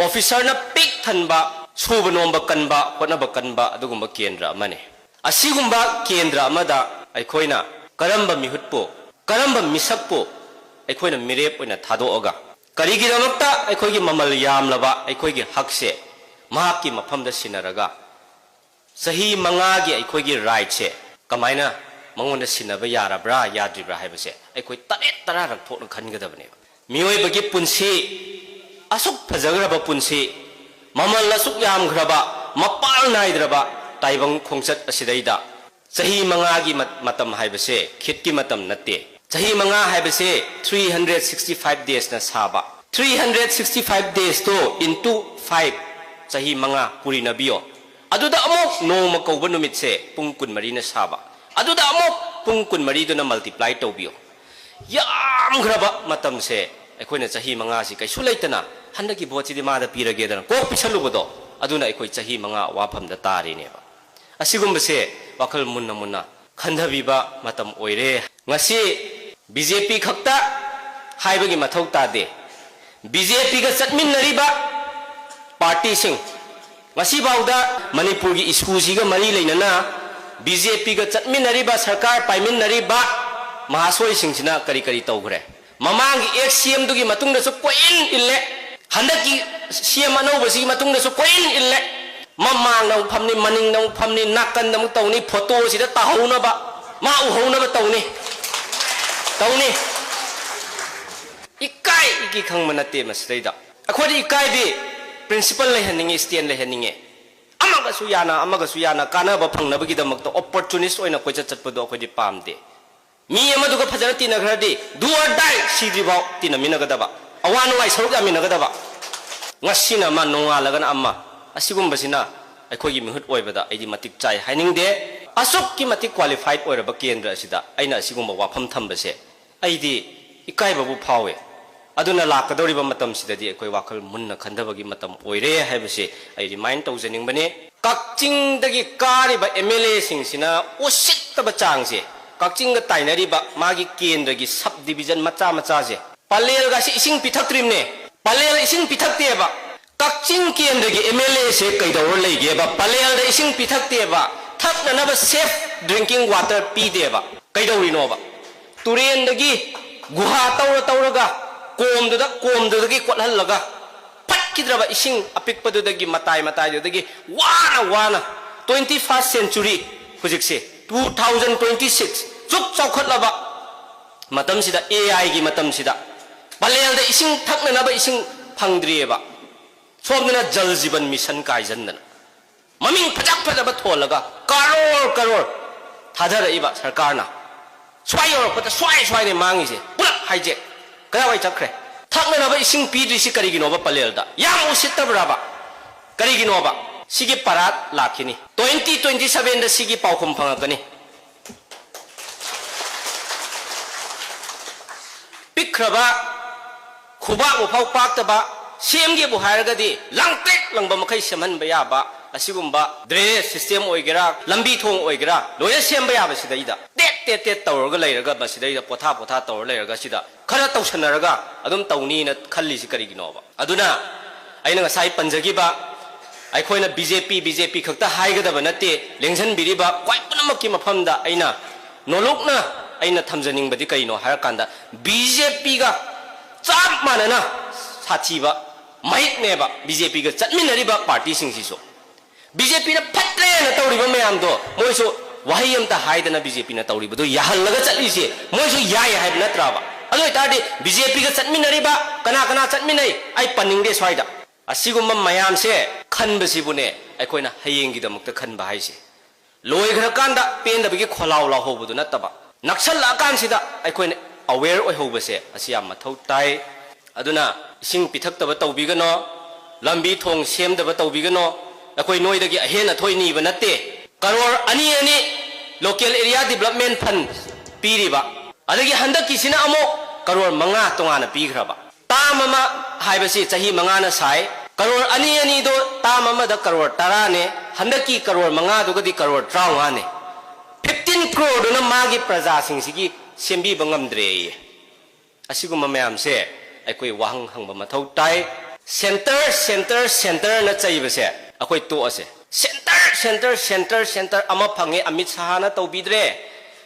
officer ꯅ ꯄꯤꯛ ꯊꯟꯕ, ꯁꯨꯕ ꯅꯣꯝꯕ ꯀꯟꯕ, ꯍꯣꯠꯅꯕ ꯀꯟꯕ ꯑꯗꯨꯒꯨꯝꯕ ꯀꯦꯟꯗ꯭ꯔ ꯑꯃꯅꯤ꯫ ꯑꯁꯤꯒꯨꯝꯕ ꯀꯦꯟꯗ꯭ꯔ ꯑꯃꯗ ꯑꯩꯈꯣꯏꯅ ꯀꯔꯝꯕ ꯃꯤꯍꯨꯠꯄꯨ, ꯀꯔꯝꯕ ꯃꯤꯁꯛꯄꯨ ꯑꯩꯈꯣꯏꯅ ꯃꯤꯔꯦꯞ ꯑꯣꯏꯅ ꯊꯥꯗꯣꯛꯑꯒ, ꯀꯔꯤꯒꯤꯗꯃꯛꯇ ꯑꯩꯈꯣꯏꯒꯤ ꯃꯃꯜ ꯌꯥꯝꯂꯕ ꯑꯩꯈꯣꯏꯒꯤ ꯍꯛꯁꯦ ꯃꯍꯥꯛꯀꯤ ꯃꯐꯝꯗ ꯁꯤꯟꯅꯔꯒ, ꯆꯍꯤ ꯃꯉꯥꯒꯤ ꯑꯩꯈꯣꯏꯒꯤ right ꯁꯦ ꯀꯃꯥꯏꯅ ꯃꯉꯣꯟꯗ ꯁꯤꯟꯅꯕ ꯌꯥꯔꯕ꯭ꯔꯥ ꯌꯥꯗ꯭ꯔꯤꯕ꯭ꯔꯥ ꯍꯥꯏꯕꯁꯦ ꯑꯩꯈꯣꯏ ꯇꯔꯦꯠ ꯇꯔꯥꯔꯛ ꯊꯣꯛꯅ ꯈꯟꯒꯗꯕꯅꯦꯕ꯫ ꯃꯤꯑꯣꯏꯕꯒꯤ ꯄꯨꯟꯁꯤ, ꯑꯁꯨꯛ ꯐꯖꯈ꯭ꯔꯕ ꯄꯨꯟꯁꯤ, ꯃꯃꯜ ꯑꯁꯨꯛ ꯌꯥꯝꯈ꯭ꯔꯕ, ꯃꯄꯥꯜ ꯅꯥꯏꯗ꯭ꯔꯕ ꯇꯥꯏꯕꯪ ꯈꯣꯡꯆꯠ ꯑꯁꯤꯗꯩꯗ ꯆꯍꯤ ꯃꯉꯥꯒꯤ ꯃꯠ-, ꯃꯇꯝ ꯍꯥꯏꯕꯁꯦ ꯈꯤꯠꯀꯤ ꯃꯇꯝ ꯅꯠꯇꯦ꯫ ꯆꯍꯤ ꯃꯉꯥ ꯍꯥꯏꯕꯁꯦ three hundred sixty five days ꯅ ꯁꯥꯕ꯫ Three hundred sixty five days ꯇꯣ into five, ꯆꯍꯤ ꯃꯉꯥ ꯄꯨꯔꯤꯅꯕꯤꯌꯣ꯫ ꯑꯗꯨꯗ ꯑꯃꯨꯛ ꯅꯣꯡꯃ ꯀꯧꯕ ꯅꯨꯃꯤꯠꯁꯦ ꯄꯨꯡ ꯀꯨꯟꯃꯔꯤꯅ ꯁꯥꯕ꯫ ꯑꯗꯨꯗ ꯑꯃꯨꯛ ꯄꯨꯡ ꯀꯨꯟꯃꯔꯤꯗꯨꯅ multiply ꯇꯧꯕꯤꯌꯣ꯫ ꯌꯥꯝꯈ꯭ꯔꯕ ꯃꯇꯝꯁꯦ ꯑꯩꯈꯣꯏꯅ ꯆꯍꯤ ꯃꯉꯥꯁꯤ ꯀꯩꯁꯨ ꯂꯩꯇꯅ ꯍꯟꯗꯛꯀꯤ ꯚꯣꯠꯁꯤꯗꯤ ꯃꯥꯗ ꯄꯤꯔꯒꯦꯗꯅ ꯀꯣꯛ ꯄꯤꯁꯜꯂꯨꯕꯗꯣ, ꯑꯗꯨꯅ ꯑꯩꯈꯣꯏ ꯆꯍꯤ ꯃꯉꯥ ꯑꯋꯥꯐꯝꯗ ꯇꯥꯔꯤꯅꯦꯕ꯫ ꯑꯁꯤꯒꯨꯝꯕꯁꯦ ꯋꯥꯈꯜ ꯃꯨꯟꯅ ꯃꯨꯟꯅ ꯈꯟꯊꯕꯤꯕ ꯃꯇꯝ ꯑꯣꯏꯔꯦ꯫ ꯉꯁꯤ ꯕꯤ ꯖꯦ ꯄꯤ ꯈꯛꯇ ꯍꯥꯏꯕꯒꯤ ꯃꯊꯧ ꯇꯥꯗꯦ꯫ ꯕꯤ ꯖꯦ ꯄꯤꯒ ꯆꯠꯃꯤꯟꯅꯔꯤꯕ ꯄꯥꯔꯇꯤꯁꯤꯡ, ꯉꯁꯤꯐꯥꯎꯗ ꯃꯅꯤꯄꯨꯔꯒꯤ ꯏꯁꯨꯁꯤꯒ ꯃꯔꯤ ꯂꯩꯅꯅ ꯕꯤ ꯖꯦ ꯄꯤꯒ ꯆꯠꯃꯤꯟꯅꯔꯤꯕ, ꯁꯔꯀꯥꯔ ꯄꯥꯏꯃꯤꯟꯅꯔꯤꯕ ꯃꯍꯥꯁꯣꯏꯁꯤꯡꯁꯤꯅ ꯀꯔꯤ ꯀꯔꯤ ꯇꯧꯈ꯭ꯔꯦ? ꯃꯃꯥꯡꯒꯤ ꯑꯦꯛꯁ ꯁꯤ ꯑꯦꯝꯗꯨꯒꯤ ꯃꯇꯨꯡꯗꯁꯨ ꯀꯣꯏꯏꯟ ꯏꯜꯂꯦ, ꯍꯟꯗꯛꯀꯤ ꯁꯤ ꯑꯦꯝ ꯑꯅꯧꯕꯁꯤꯒꯤ ꯃꯇꯨꯡꯗꯁꯨ ꯀꯣꯏꯏꯟ ꯏꯜꯂꯦ꯫ ꯃꯃꯥꯡꯗ ꯑꯃꯨꯛ ꯐꯝꯅꯤ, ꯃꯅꯤꯡꯗ ꯑꯃꯨꯛ ꯐꯝꯅꯤ, ꯅꯥꯀꯟꯗ ꯑꯃꯨꯛ ꯇꯧꯅꯤ, ꯐꯣꯇꯣꯁꯤꯗ ꯇꯥꯍꯧꯅꯕ, ꯃꯥ ꯎꯍꯧꯅꯕ ꯇꯧꯅꯤ, ꯇꯧꯅꯤ꯫ ꯏꯀꯥꯏ ꯏꯀꯤ ꯈꯪꯕ ꯅꯠꯇꯦ ꯃꯁꯤꯗꯩꯗ꯫ ꯑꯩꯈꯣꯏꯗꯤ ꯏꯀꯥꯏꯗꯤ, ꯄ꯭ꯔꯤꯟꯁꯤꯄꯜ ꯂꯩꯍꯟꯅꯤꯡꯉꯤ, ꯁ꯭ꯇꯦꯟ ꯂꯩꯍꯟꯅꯤꯡꯉꯦ꯫ ꯑꯃꯒꯁꯨ ꯌꯥꯅ, ꯑꯃꯒꯁꯨ ꯌꯥꯅ ꯀꯥꯟꯅꯕ ꯐꯪꯅꯕꯒꯤꯗꯃꯛꯇ ꯑꯣꯄꯣꯔꯆꯨꯅꯤꯁ ꯑꯣꯏꯅ ꯀꯣꯏꯆꯠ ꯆꯠꯄꯗꯣ ꯑꯩꯈꯣꯏꯗꯤ ꯄꯥꯝꯗꯦ꯫ ꯃꯤ ꯑꯃꯗꯨꯒ ꯐꯖꯅ ꯇꯤꯟꯅꯈ꯭ꯔꯗꯤ do or die ꯁꯤꯗ꯭ꯔꯤꯐꯥꯎ ꯇꯤꯟꯅꯃꯤꯟꯅꯒꯗꯕ, ꯑꯋꯥ ꯅꯨꯡꯉꯥꯏ ꯁꯔꯨꯛ ꯌꯥꯃꯤꯟꯅꯒꯗꯕ꯫ ꯉꯁꯤꯅ ꯑꯃ, ꯅꯣꯡꯉꯥꯜꯂꯒꯅ ꯑꯃ꯫ ꯑꯁꯤꯒꯨꯝꯕꯁꯤꯅ ꯑꯩꯈꯣꯏꯒꯤ ꯃꯤꯍꯨꯠ ꯑꯣꯏꯕꯗ ꯑꯩꯗꯤ ꯃꯇꯤꯛ ꯆꯥꯏ ꯍꯥꯏꯅꯤꯡꯗꯦ꯫ ꯑꯁꯨꯛꯀꯤ ꯃꯇꯤꯛ ꯀ꯭ꯋꯥꯂꯤꯐꯥꯏꯠ ꯑꯣꯏꯔꯕ ꯀꯦꯟꯗ꯭ꯔ ꯑꯁꯤꯗ ꯑꯩꯅ ꯑꯁꯤꯒꯨꯝꯕ ꯋꯥꯐꯝ ꯊꯝꯕꯁꯦ ꯑꯩꯗꯤ ꯏꯀꯥꯏꯕꯕꯨ ꯐꯥꯎꯏ꯫ ꯑꯗꯨꯅ ꯂꯥꯛꯀꯗꯧꯔꯤꯕ ꯃꯇꯝꯁꯤꯗꯗꯤ ꯑꯩꯈꯣꯏ ꯋꯥꯈꯜ ꯃꯨꯟꯅ ꯈꯟꯊꯕꯒꯤ ꯃꯇꯝ ꯑꯣꯏꯔꯦ ꯍꯥꯏꯕꯁꯤ ꯑꯩ ꯔꯤꯃꯥꯏꯟ ꯇꯧꯖꯅꯤꯡꯕꯅꯤ꯫ ꯀꯛꯆꯤꯡꯗꯒꯤ ꯀꯥꯔꯤꯕ ꯑꯦꯝ ꯑꯦꯜ ꯑꯦꯁꯤꯡꯁꯤꯅ ꯎꯁꯤꯠꯇꯕ ꯆꯥꯡꯁꯦ, ꯀꯛꯆꯤꯡꯒ ꯇꯥꯏꯅꯔꯤꯕ ꯃꯥꯒꯤ ꯀꯦꯟꯗ꯭ꯔꯒꯤ ꯁꯕ ꯗꯤꯕꯤꯖꯟ ꯃꯆꯥ ꯃꯆꯥꯁꯦ, ꯄꯂꯦꯜꯒꯁꯤ ꯏꯁꯤꯡ ꯄꯤꯊꯛꯇ꯭ꯔꯤꯕꯅꯦ꯫ ꯄꯂꯦꯜ ꯏꯁꯤꯡ ꯄꯤꯊꯛꯇꯦꯕ꯫ ꯀꯛꯆꯤꯡ ꯀꯦꯟꯗ꯭ꯔꯒꯤ ꯑꯦꯝ ꯑꯦꯜ ꯑꯦꯁꯦ ꯀꯩꯗꯧꯔ ꯂꯩꯒꯦꯕ? ꯄꯂꯦꯜꯗ ꯏꯁꯤꯡ ꯄꯤꯊꯛꯇꯦꯕ, ꯊꯛꯅꯅꯕ ꯁꯦꯐ ꯗ꯭ꯔꯤꯡꯀꯤꯡ ꯋꯥꯇꯔ ꯄꯤꯗꯦꯕ꯫ ꯀꯩꯗꯧꯔꯤꯅꯣꯕ? ꯇꯨꯔꯦꯟꯗꯒꯤ ꯒꯨꯍꯥ ꯇꯧꯔ ꯇꯧꯔꯒ ꯀꯣꯝꯗꯨꯗ, ꯀꯣꯝꯗꯨꯗꯒꯤ ꯀꯣꯠꯍꯜꯂꯒ ꯐꯠꯈꯤꯗ꯭ꯔꯕ ꯏꯁꯤꯡ ꯑꯄꯤꯛꯄꯗꯨꯗꯒꯤ, ꯃꯇꯥꯏ ꯃꯇꯥꯏꯗꯨꯗꯒꯤ ꯋꯥꯅ ꯋꯥꯅ, twenty first century ꯍꯧꯖꯤꯛꯁꯦ, two thousand twenty six, ꯆꯨꯛ ꯆꯥꯎꯈꯠꯂꯕ ꯃꯇꯝꯁꯤꯗ, ꯑꯦ ꯑꯥꯏꯒꯤ ꯃꯇꯝꯁꯤꯗ ꯄꯂꯦꯜꯗ ꯏꯁꯤꯡ ꯊꯛꯅꯅꯕ ꯏꯁꯤꯡ ꯐꯪꯗ꯭ꯔꯤꯑꯕ꯫ ꯁꯣꯝꯗꯅ ꯖꯜ ꯖꯤꯕꯟ ꯃꯤꯁꯟ ꯀꯥꯏꯖꯟꯗꯅ, ꯃꯃꯤꯡ ꯐꯖ ꯐꯖꯕ ꯊꯣꯜꯂꯒ ꯀꯔꯣꯔ ꯀꯔꯣꯔ ꯊꯥꯗꯔꯛꯏꯕ ꯁꯔꯀꯥꯔꯅ꯫ ꯁ꯭ꯋꯥꯏ ꯌꯧꯔꯛꯄꯗ ꯁ꯭ꯋꯥꯏ ꯁ꯭ꯋꯥꯏꯅꯦ ꯃꯥꯡꯉꯤꯁꯦ, ꯄꯨꯂꯞ ꯍꯥꯏꯖꯦꯛ꯫ ꯀꯗꯥꯏꯋꯥꯏ ꯆꯠꯈ꯭ꯔꯦ? ꯊꯛꯅꯅꯕ ꯏꯁꯤꯡ ꯄꯤꯗ꯭ꯔꯤꯁꯤ ꯀꯔꯤꯒꯤꯅꯣꯕ ꯄꯂꯦꯜꯗ? ꯌꯥꯝ ꯎꯁꯤꯠꯇꯕ꯭ꯔꯕ? ꯀꯔꯤꯒꯤꯅꯣꯕ? ꯁꯤꯒꯤ ꯄꯔꯥꯠ ꯂꯥꯛꯈꯤꯅꯤ꯫ Twenty twenty sevenꯗ ꯁꯤꯒꯤ ꯄꯥꯎꯈꯨꯝ ꯐꯪꯉꯛꯀꯅꯤ꯫ ꯄꯤꯛꯈ꯭ꯔꯕ ꯈꯨꯕꯥꯛ ꯃꯐꯥꯎ ꯄꯥꯛꯇꯕ, ꯁꯦꯝꯒꯦꯕꯨ ꯍꯥꯏꯔꯒꯗꯤ ꯂꯥꯡꯇ꯭ꯔꯤꯛ ꯂꯪꯕ ꯃꯈꯩ ꯁꯦꯝꯍꯟꯕ ꯌꯥꯕ, ꯑꯁꯤꯒꯨꯝꯕ drainage system ꯑꯣꯏꯒꯦꯔꯥ, ꯂꯝꯕꯤ ꯊꯣꯡ ꯑꯣꯏꯒꯦꯔꯥ, ꯂꯣꯏꯅ ꯁꯦꯝꯕ ꯌꯥꯕ ꯁꯤꯗꯩꯗ ꯇꯦꯠ ꯇꯦꯠ ꯇꯦꯠ ꯇꯧꯔꯒ ꯂꯩꯔꯒ, ꯃꯁꯤꯗꯩꯗ ꯄꯣꯊꯥ ꯄꯣꯊꯥ ꯇꯧꯔ ꯂꯩꯔꯒ, ꯁꯤꯗ ꯈꯔ ꯇꯧꯁꯟꯅꯔꯒ ꯑꯗꯨꯝ ꯇꯧꯅꯤꯅ ꯈꯜꯂꯤꯁꯤ ꯀꯔꯤꯒꯤꯅꯣꯕ? ꯑꯗꯨꯅ ꯑꯩꯅ ꯉꯁꯥꯏ ꯄꯟꯖꯈꯤꯕ, ꯑꯩꯈꯣꯏꯅ BJP BJP ꯈꯛꯇ ꯍꯥꯏꯒꯗꯕ ꯅꯠꯇꯦ, ꯂꯦꯡꯁꯤꯟꯕꯤꯔꯤꯕ ꯈ꯭ꯋꯥꯏ ꯄꯨꯝꯅꯃꯛꯀꯤ ꯃꯐꯝꯗ ꯑꯩꯅ ꯅꯣꯂꯨꯛꯅ ꯑꯩꯅ ꯊꯝꯖꯅꯤꯡꯕꯗꯤ ꯀꯔꯤꯅꯣ ꯍꯥꯏꯔꯀꯥꯟꯗ, BJPꯒ ꯆꯞ ꯃꯥꯟꯅꯅ ꯁꯥꯊꯤꯕ ꯃꯍꯤꯛꯅꯦꯕ BJPꯒ ꯆꯠꯃꯤꯟꯅꯔꯤꯕ partyꯁꯤꯡꯁꯤꯁꯨ꯫ BJPꯅ ꯐꯠꯇ꯭ꯔꯦꯅ ꯇꯧꯔꯤꯕ ꯃꯌꯥꯝꯗꯣ ꯃꯣꯏꯁꯨ ꯋꯥꯍꯩ ꯑꯃꯇ ꯍꯥꯏꯗꯅ BJPꯅ ꯇꯧꯔꯤꯕꯗꯨ ꯌꯥꯍꯜꯂꯒ ꯆꯠꯂꯤꯁꯦ ꯃꯣꯏꯁꯨ ꯌꯥꯏ ꯍꯥꯏꯕ ꯅꯠꯇ꯭ꯔꯕ? ꯑꯗꯨ ꯑꯣꯏꯇꯥꯔꯗꯤ BJPꯒ ꯆꯠꯃꯤꯟꯅꯔꯤꯕ ꯀꯅꯥ ꯀꯅꯥ ꯆꯠꯃꯤꯟꯅꯩ? ꯑꯩ ꯄꯟꯅꯤꯡꯗꯦ ꯁ꯭ꯋꯥꯏꯗ꯫ ꯑꯁꯤꯒꯨꯝꯕ ꯃꯌꯥꯝꯁꯦ ꯈꯟꯕꯁꯤꯕꯨꯅꯦ ꯑꯩꯈꯣꯏꯅ ꯍꯌꯦꯡꯒꯤꯗꯃꯛꯇ ꯈꯟꯕ ꯍꯥꯏꯁꯦ꯫ ꯂꯣꯏꯈ꯭ꯔꯀꯥꯟꯗ ꯄꯦꯟꯗꯕꯒꯤ ꯈꯣꯜꯂꯥꯎ ꯂꯥꯎꯍꯧꯕꯗꯨ ꯅꯠꯇꯕ, ꯅꯛꯁꯜꯂꯛꯑꯀꯥꯟꯁꯤꯗ ꯑꯩꯈꯣꯏꯅ aware ꯑꯣꯏꯍꯧꯕꯁꯦ ꯑꯁꯤ ꯌꯥꯝ ꯃꯊꯧ ꯇꯥꯏ꯫ ꯑꯗꯨꯅ ꯏꯁꯤꯡ ꯄꯤꯊꯛꯇꯕ ꯇꯧꯕꯤꯒꯅꯣ, ꯂꯝꯕꯤ ꯊꯣꯡ ꯁꯦꯝꯗꯕ ꯇꯧꯕꯤꯒꯅꯣ꯫ ꯑꯩꯈꯣꯏ ꯅꯣꯏꯗꯒꯤ ꯑꯍꯦꯟ ꯑꯊꯣꯏ ꯅꯤꯕ ꯅꯠꯇꯦ꯫ ꯀꯔꯣꯔ ꯑꯅꯤ ꯑꯅꯤ local area development fund ꯄꯤꯔꯤꯕ, ꯑꯗꯒꯤ ꯍꯟꯗꯛꯀꯤꯁꯤꯅ ꯑꯃꯨꯛ ꯀꯔꯣꯔ ꯃꯉꯥ ꯇꯣꯉꯥꯟꯅ ꯄꯤꯈ꯭ꯔꯕ꯫ ꯇꯥꯝ ꯑꯃ ꯍꯥꯏꯕꯁꯤ ꯆꯍꯤ ꯃꯉꯥꯅ ꯁꯥꯏ꯫ ꯀꯔꯣꯔ ꯑꯅꯤ ꯑꯅꯤꯗꯣ ꯇꯥꯝ ꯑꯃꯗ ꯀꯔꯣꯔ ꯇꯔꯥꯅꯦ, ꯍꯟꯗꯛꯀꯤ ꯀꯔꯣꯔ ꯃꯉꯥꯗꯨꯒꯗꯤ ꯀꯔꯣꯔ ꯇꯔꯥꯃꯉꯥꯅꯦ꯫ Fifteen crore ꯗꯨꯅ ꯃꯥꯒꯤ ꯄ꯭ꯔꯖꯥꯁꯤꯡꯁꯤꯒꯤ ꯁꯦꯝꯕꯤꯕ ꯉꯝꯗ꯭ꯔꯦꯌꯦ꯫ ꯑꯁꯤꯒꯨꯝꯕ ꯃꯌꯥꯝꯁꯦ ꯑꯩꯈꯣꯏ ꯋꯥꯍꯪ ꯍꯪꯕ ꯃꯊꯧ ꯇꯥꯏ꯫ Centre, centre, centreꯅ ꯆꯩꯕꯁꯦ ꯑꯩꯈꯣꯏ ꯇꯣꯛꯑꯁꯦ꯫ Centre, centre, centre, centre ꯑꯃ ꯐꯪꯉꯦ, ꯑꯃꯤꯠ ꯁꯍꯥꯅ ꯇꯧꯕꯤꯗ꯭ꯔꯦ,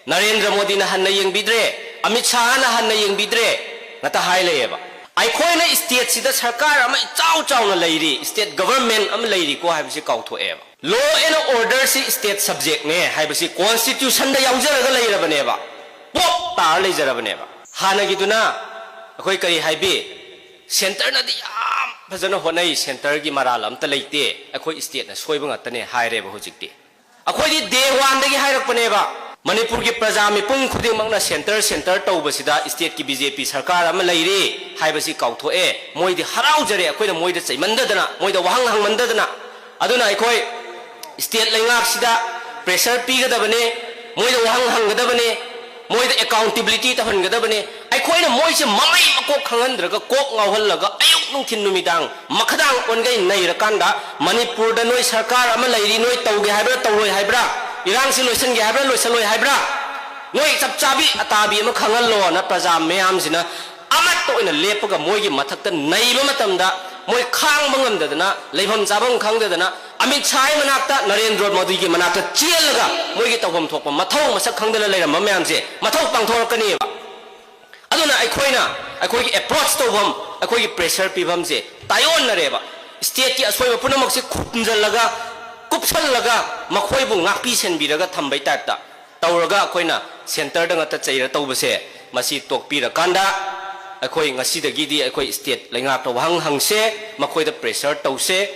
ꯅꯔꯦꯟꯗ꯭ꯔ ꯃꯣꯗꯤꯅ ꯍꯟꯅ ꯌꯦꯡꯕꯤꯗ꯭ꯔꯦ, ꯑꯃꯤꯠ ꯁꯍꯥꯅ ꯍꯟꯅ ꯌꯦꯡꯕꯤꯗ꯭ꯔꯦ ꯉꯥꯛꯇ ꯍꯥꯏ ꯂꯩꯌꯦꯕ꯫ ꯑꯩꯈꯣꯏꯅ stateꯁꯤꯗ ꯁꯔꯀꯥꯔ ꯑꯃ ꯏꯆꯥꯎ ꯆꯥꯎꯅ ꯂꯩꯔꯤ, state government ꯑꯃ ꯂꯩꯔꯤꯀꯣ ꯍꯥꯏꯕꯁꯤ ꯀꯥꯎꯊꯣꯛꯑꯦꯕ꯫ Law and orderꯁꯤ state subjectꯅꯦ ꯍꯥꯏꯕꯁꯤ constitutionꯗ ꯌꯥꯎꯖꯔꯒ ꯂꯩꯔꯕꯅꯦꯕ, ꯄꯣꯞ ꯇꯥꯔ ꯂꯩꯖꯔꯕꯅꯦꯕ꯫ ꯍꯥꯟꯅꯒꯤꯗꯨꯅ ꯑꯩꯈꯣꯏ ꯀꯔꯤ ꯍꯥꯏꯕꯤ? Centreꯅꯗꯤ ꯌꯥꯝ ꯐꯖꯅ ꯍꯣꯠꯅꯩ, centreꯒꯤ ꯃꯔꯥꯜ ꯑꯝꯇ ꯂꯩꯇꯦ, ꯑꯩꯈꯣꯏ stateꯅ ꯁꯣꯏꯕ ꯉꯥꯛꯇꯅꯦ ꯍꯥꯏꯔꯦꯕ꯫ ꯍꯧꯖꯤꯛꯇꯤ ꯑꯩꯈꯣꯏꯗꯤ day oneꯗꯒꯤ ꯍꯥꯏꯔꯛꯄꯅꯦꯕ, ꯃꯅꯤꯄꯨꯔꯒꯤ ꯄ꯭ꯔꯖꯥ ꯃꯤꯄꯨꯝ ꯈꯨꯗꯤꯡꯃꯛꯅ centre, centre ꯇꯧꯕꯁꯤꯗ stateꯀꯤ BJP ꯁꯔꯀꯥꯔ ꯑꯃ ꯂꯩꯔꯤ ꯍꯥꯏꯕꯁꯤ ꯀꯥꯎꯊꯣꯛꯑꯦ꯫ ꯃꯣꯏꯗꯤ ꯍꯔꯥꯎꯖꯔꯦ, ꯑꯩꯈꯣꯏꯅ ꯃꯣꯏꯗ ꯆꯩꯃꯟꯗꯗꯅ, ꯃꯣꯏꯗ ꯋꯥꯍꯪ ꯍꯪꯃꯟꯗꯗꯅ꯫ ꯑꯗꯨꯅ ꯑꯩꯈꯣꯏ state ꯂꯩꯉꯥꯛꯁꯤꯗ pressure ꯄꯤꯒꯗꯕꯅꯤ, ꯃꯣꯏꯗ ꯋꯥꯍꯪ ꯍꯪꯒꯗꯕꯅꯤ, ꯃꯣꯏꯗ accountability ꯇꯧꯍꯟꯒꯗꯕꯅꯤ꯫ ꯑꯩꯈꯣꯏꯅ ꯃꯣꯏꯁꯦ ꯃꯃꯩ ꯃꯀꯣꯛ ꯈꯪꯍꯟꯗ꯭ꯔꯒ, ꯀꯣꯛ ꯉꯥꯎꯍꯜꯂꯒ, ꯑꯌꯨꯛ ꯅꯨꯡꯊꯤꯟ ꯅꯨꯃꯤꯗꯥꯡ ꯃꯈꯗꯥꯡ ꯑꯣꯟꯒꯩ ꯅꯩꯔꯀꯥꯟꯗ, ꯃꯅꯤꯄꯨꯔꯗ ꯅꯣꯏ ꯁꯔꯀꯥꯔ ꯑꯃ ꯂꯩꯔꯤ, ꯅꯣꯏ ꯇꯧꯒꯦ ꯍꯥꯏꯕ꯭ꯔꯥ, ꯇꯧꯔꯣꯏ ꯍꯥꯏꯕ꯭ꯔꯥ, ꯏꯔꯥꯡꯁꯤ ꯂꯣꯏꯁꯤꯟꯒꯦ ꯍꯥꯏꯕ꯭ꯔꯥ, ꯂꯣꯏꯁꯤꯜꯂꯣꯏ ꯍꯥꯏꯕ꯭ꯔꯥ, ꯅꯣꯏ ꯆꯞ ꯆꯥꯕꯤ ꯑꯇꯥꯕꯤ ꯑꯃ ꯈꯪꯍꯜꯂꯣꯅ ꯄ꯭ꯔꯖꯥ ꯃꯌꯥꯝꯁꯤꯅ ꯑꯃꯠꯇ ꯑꯣꯏꯅ ꯂꯦꯞꯄꯒ ꯃꯣꯏꯒꯤ ꯃꯊꯛꯇ ꯅꯩꯕ ꯃꯇꯝꯗ, ꯃꯣꯏ ꯈꯥꯡꯕ ꯉꯝꯗꯗꯅ, ꯂꯩꯐꯝ ꯆꯥꯐꯝ ꯈꯪꯗꯗꯅ, ꯑꯃꯤꯠ ꯁꯥꯍꯒꯤ ꯃꯅꯥꯛꯇ, ꯅꯔꯦꯟꯗ꯭ꯔ ꯃꯣꯗꯤꯒꯤ ꯃꯅꯥꯛꯇ ꯆꯦꯜꯂꯒ ꯃꯣꯏꯒꯤ ꯇꯧꯐꯝ ꯊꯣꯛꯄ ꯃꯊꯧ ꯃꯁꯛ ꯈꯪꯗꯅ ꯂꯩꯔꯝꯕ ꯃꯌꯥꯝꯁꯦ ꯃꯊꯧ ꯄꯥꯡꯊꯣꯔꯛꯀꯅꯤꯕ꯫ ꯑꯗꯨꯅ ꯑꯩꯈꯣꯏꯅ, ꯑꯩꯈꯣꯏꯒꯤ ꯑꯦꯄ꯭ꯔꯣꯆ ꯇꯧꯐꯝ, ꯑꯩꯈꯣꯏꯒꯤ ꯄ꯭ꯔꯦꯁꯔ ꯄꯤꯐꯝꯁꯦ ꯇꯥꯏꯑꯣꯟꯅꯔꯦꯕ꯫ ꯁ꯭ꯇꯦꯠꯀꯤ ꯑꯁꯣꯏꯕ ꯄꯨꯝꯅꯃꯛꯁꯦ ꯈꯨꯝꯖꯤꯜꯂꯒ, ꯀꯨꯞꯁꯜꯂꯒ, ꯃꯈꯣꯏꯕꯨ ꯉꯥꯛꯄꯤ ꯁꯦꯟꯕꯤꯔꯒ ꯊꯝꯕꯩ ꯇꯥꯏꯞꯇ ꯇꯧꯔꯒ ꯑꯩꯈꯣꯏꯅ ꯁꯦꯟꯇꯔꯗ ꯉꯥꯛꯇ ꯆꯩꯔ ꯇꯧꯕꯁꯦ, ꯃꯁꯤ ꯇꯣꯛꯄꯤꯔꯀꯥꯟꯗ ꯑꯩꯈꯣꯏ ꯉꯁꯤꯗꯒꯤꯗꯤ ꯑꯩꯈꯣꯏ ꯁ꯭ꯇꯦꯠ ꯂꯩꯉꯥꯛꯇ ꯋꯥꯍꯪ ꯍꯪꯁꯦ, ꯃꯈꯣꯏꯗ ꯄ꯭ꯔꯦꯁꯔ ꯇꯧꯁꯦ꯫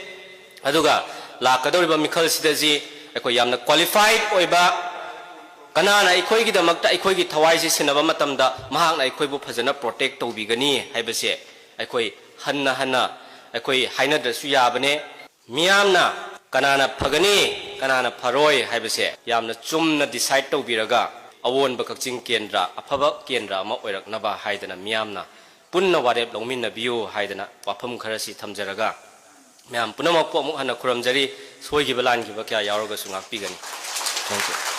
ꯑꯗꯨꯒ ꯂꯥꯛꯀꯗꯧꯔꯤꯕ ꯃꯤꯈꯜꯁꯤꯗꯗꯤ ꯑꯩꯈꯣꯏ ꯌꯥꯝꯅ ꯀ꯭ꯋꯥꯂꯤꯐꯥꯏꯗ ꯑꯣꯏꯕ, ꯀꯅꯥꯅ ꯑꯩꯈꯣꯏꯒꯤꯗꯃꯛꯇ ꯑꯩꯈꯣꯏꯒꯤ ꯊꯋꯥꯏꯁꯤ ꯁꯤꯟꯅꯕ ꯃꯇꯝꯗ ꯃꯍꯥꯛꯅ ꯑꯩꯈꯣꯏꯕꯨ ꯐꯖꯅ ꯄ꯭ꯔꯣꯇꯦꯛ ꯇꯧꯕꯤꯒꯅꯤ ꯍꯥꯏꯕꯁꯦ ꯑꯩꯈꯣꯏ ꯍꯟꯅ ꯍꯟꯅ ꯑꯩꯈꯣꯏ ꯍꯥꯏꯅꯗ꯭ꯔꯁꯨ ꯌꯥꯕꯅꯦ꯫ ꯃꯤꯌꯥꯝꯅ ꯀꯅꯥꯅ ꯐꯒꯅꯤ, ꯀꯅꯥꯅ ꯐꯔꯣꯏ ꯍꯥꯏꯕꯁꯦ ꯌꯥꯝꯅ ꯆꯨꯝꯅ ꯗꯤꯁꯥꯏꯗ ꯇꯧꯕꯤꯔꯒ, ꯑꯑꯣꯟꯕ ꯀꯛꯆꯤꯡ ꯀꯦꯟꯗ꯭ꯔ, ꯑꯐꯕ ꯀꯦꯟꯗ꯭ꯔ ꯑꯃ ꯑꯣꯏꯔꯛꯅꯕ ꯍꯥꯏꯗꯅ ꯃꯤꯌꯥꯝꯅ ꯄꯨꯟꯅ ꯋꯥꯔꯦꯞ ꯂꯧꯃꯤꯟꯅꯕꯤꯌꯨ ꯍꯥꯏꯗꯅ ꯋꯥꯐꯝ ꯈꯔꯁꯤ ꯊꯝꯖꯔꯒ, ꯃꯌꯥꯝ ꯄꯨꯝꯅꯃꯛꯄꯨ ꯑꯃꯨꯛ ꯍꯟꯅ ꯈꯨꯔꯨꯝꯖꯔꯤ꯫ ꯁꯣꯏꯈꯤꯕ ꯂꯥꯟꯈꯤꯕ ꯀꯌꯥ ꯌꯥꯎꯔꯒꯁꯨ ꯉꯥꯛꯄꯤꯒꯅꯤ꯫ Thank you꯫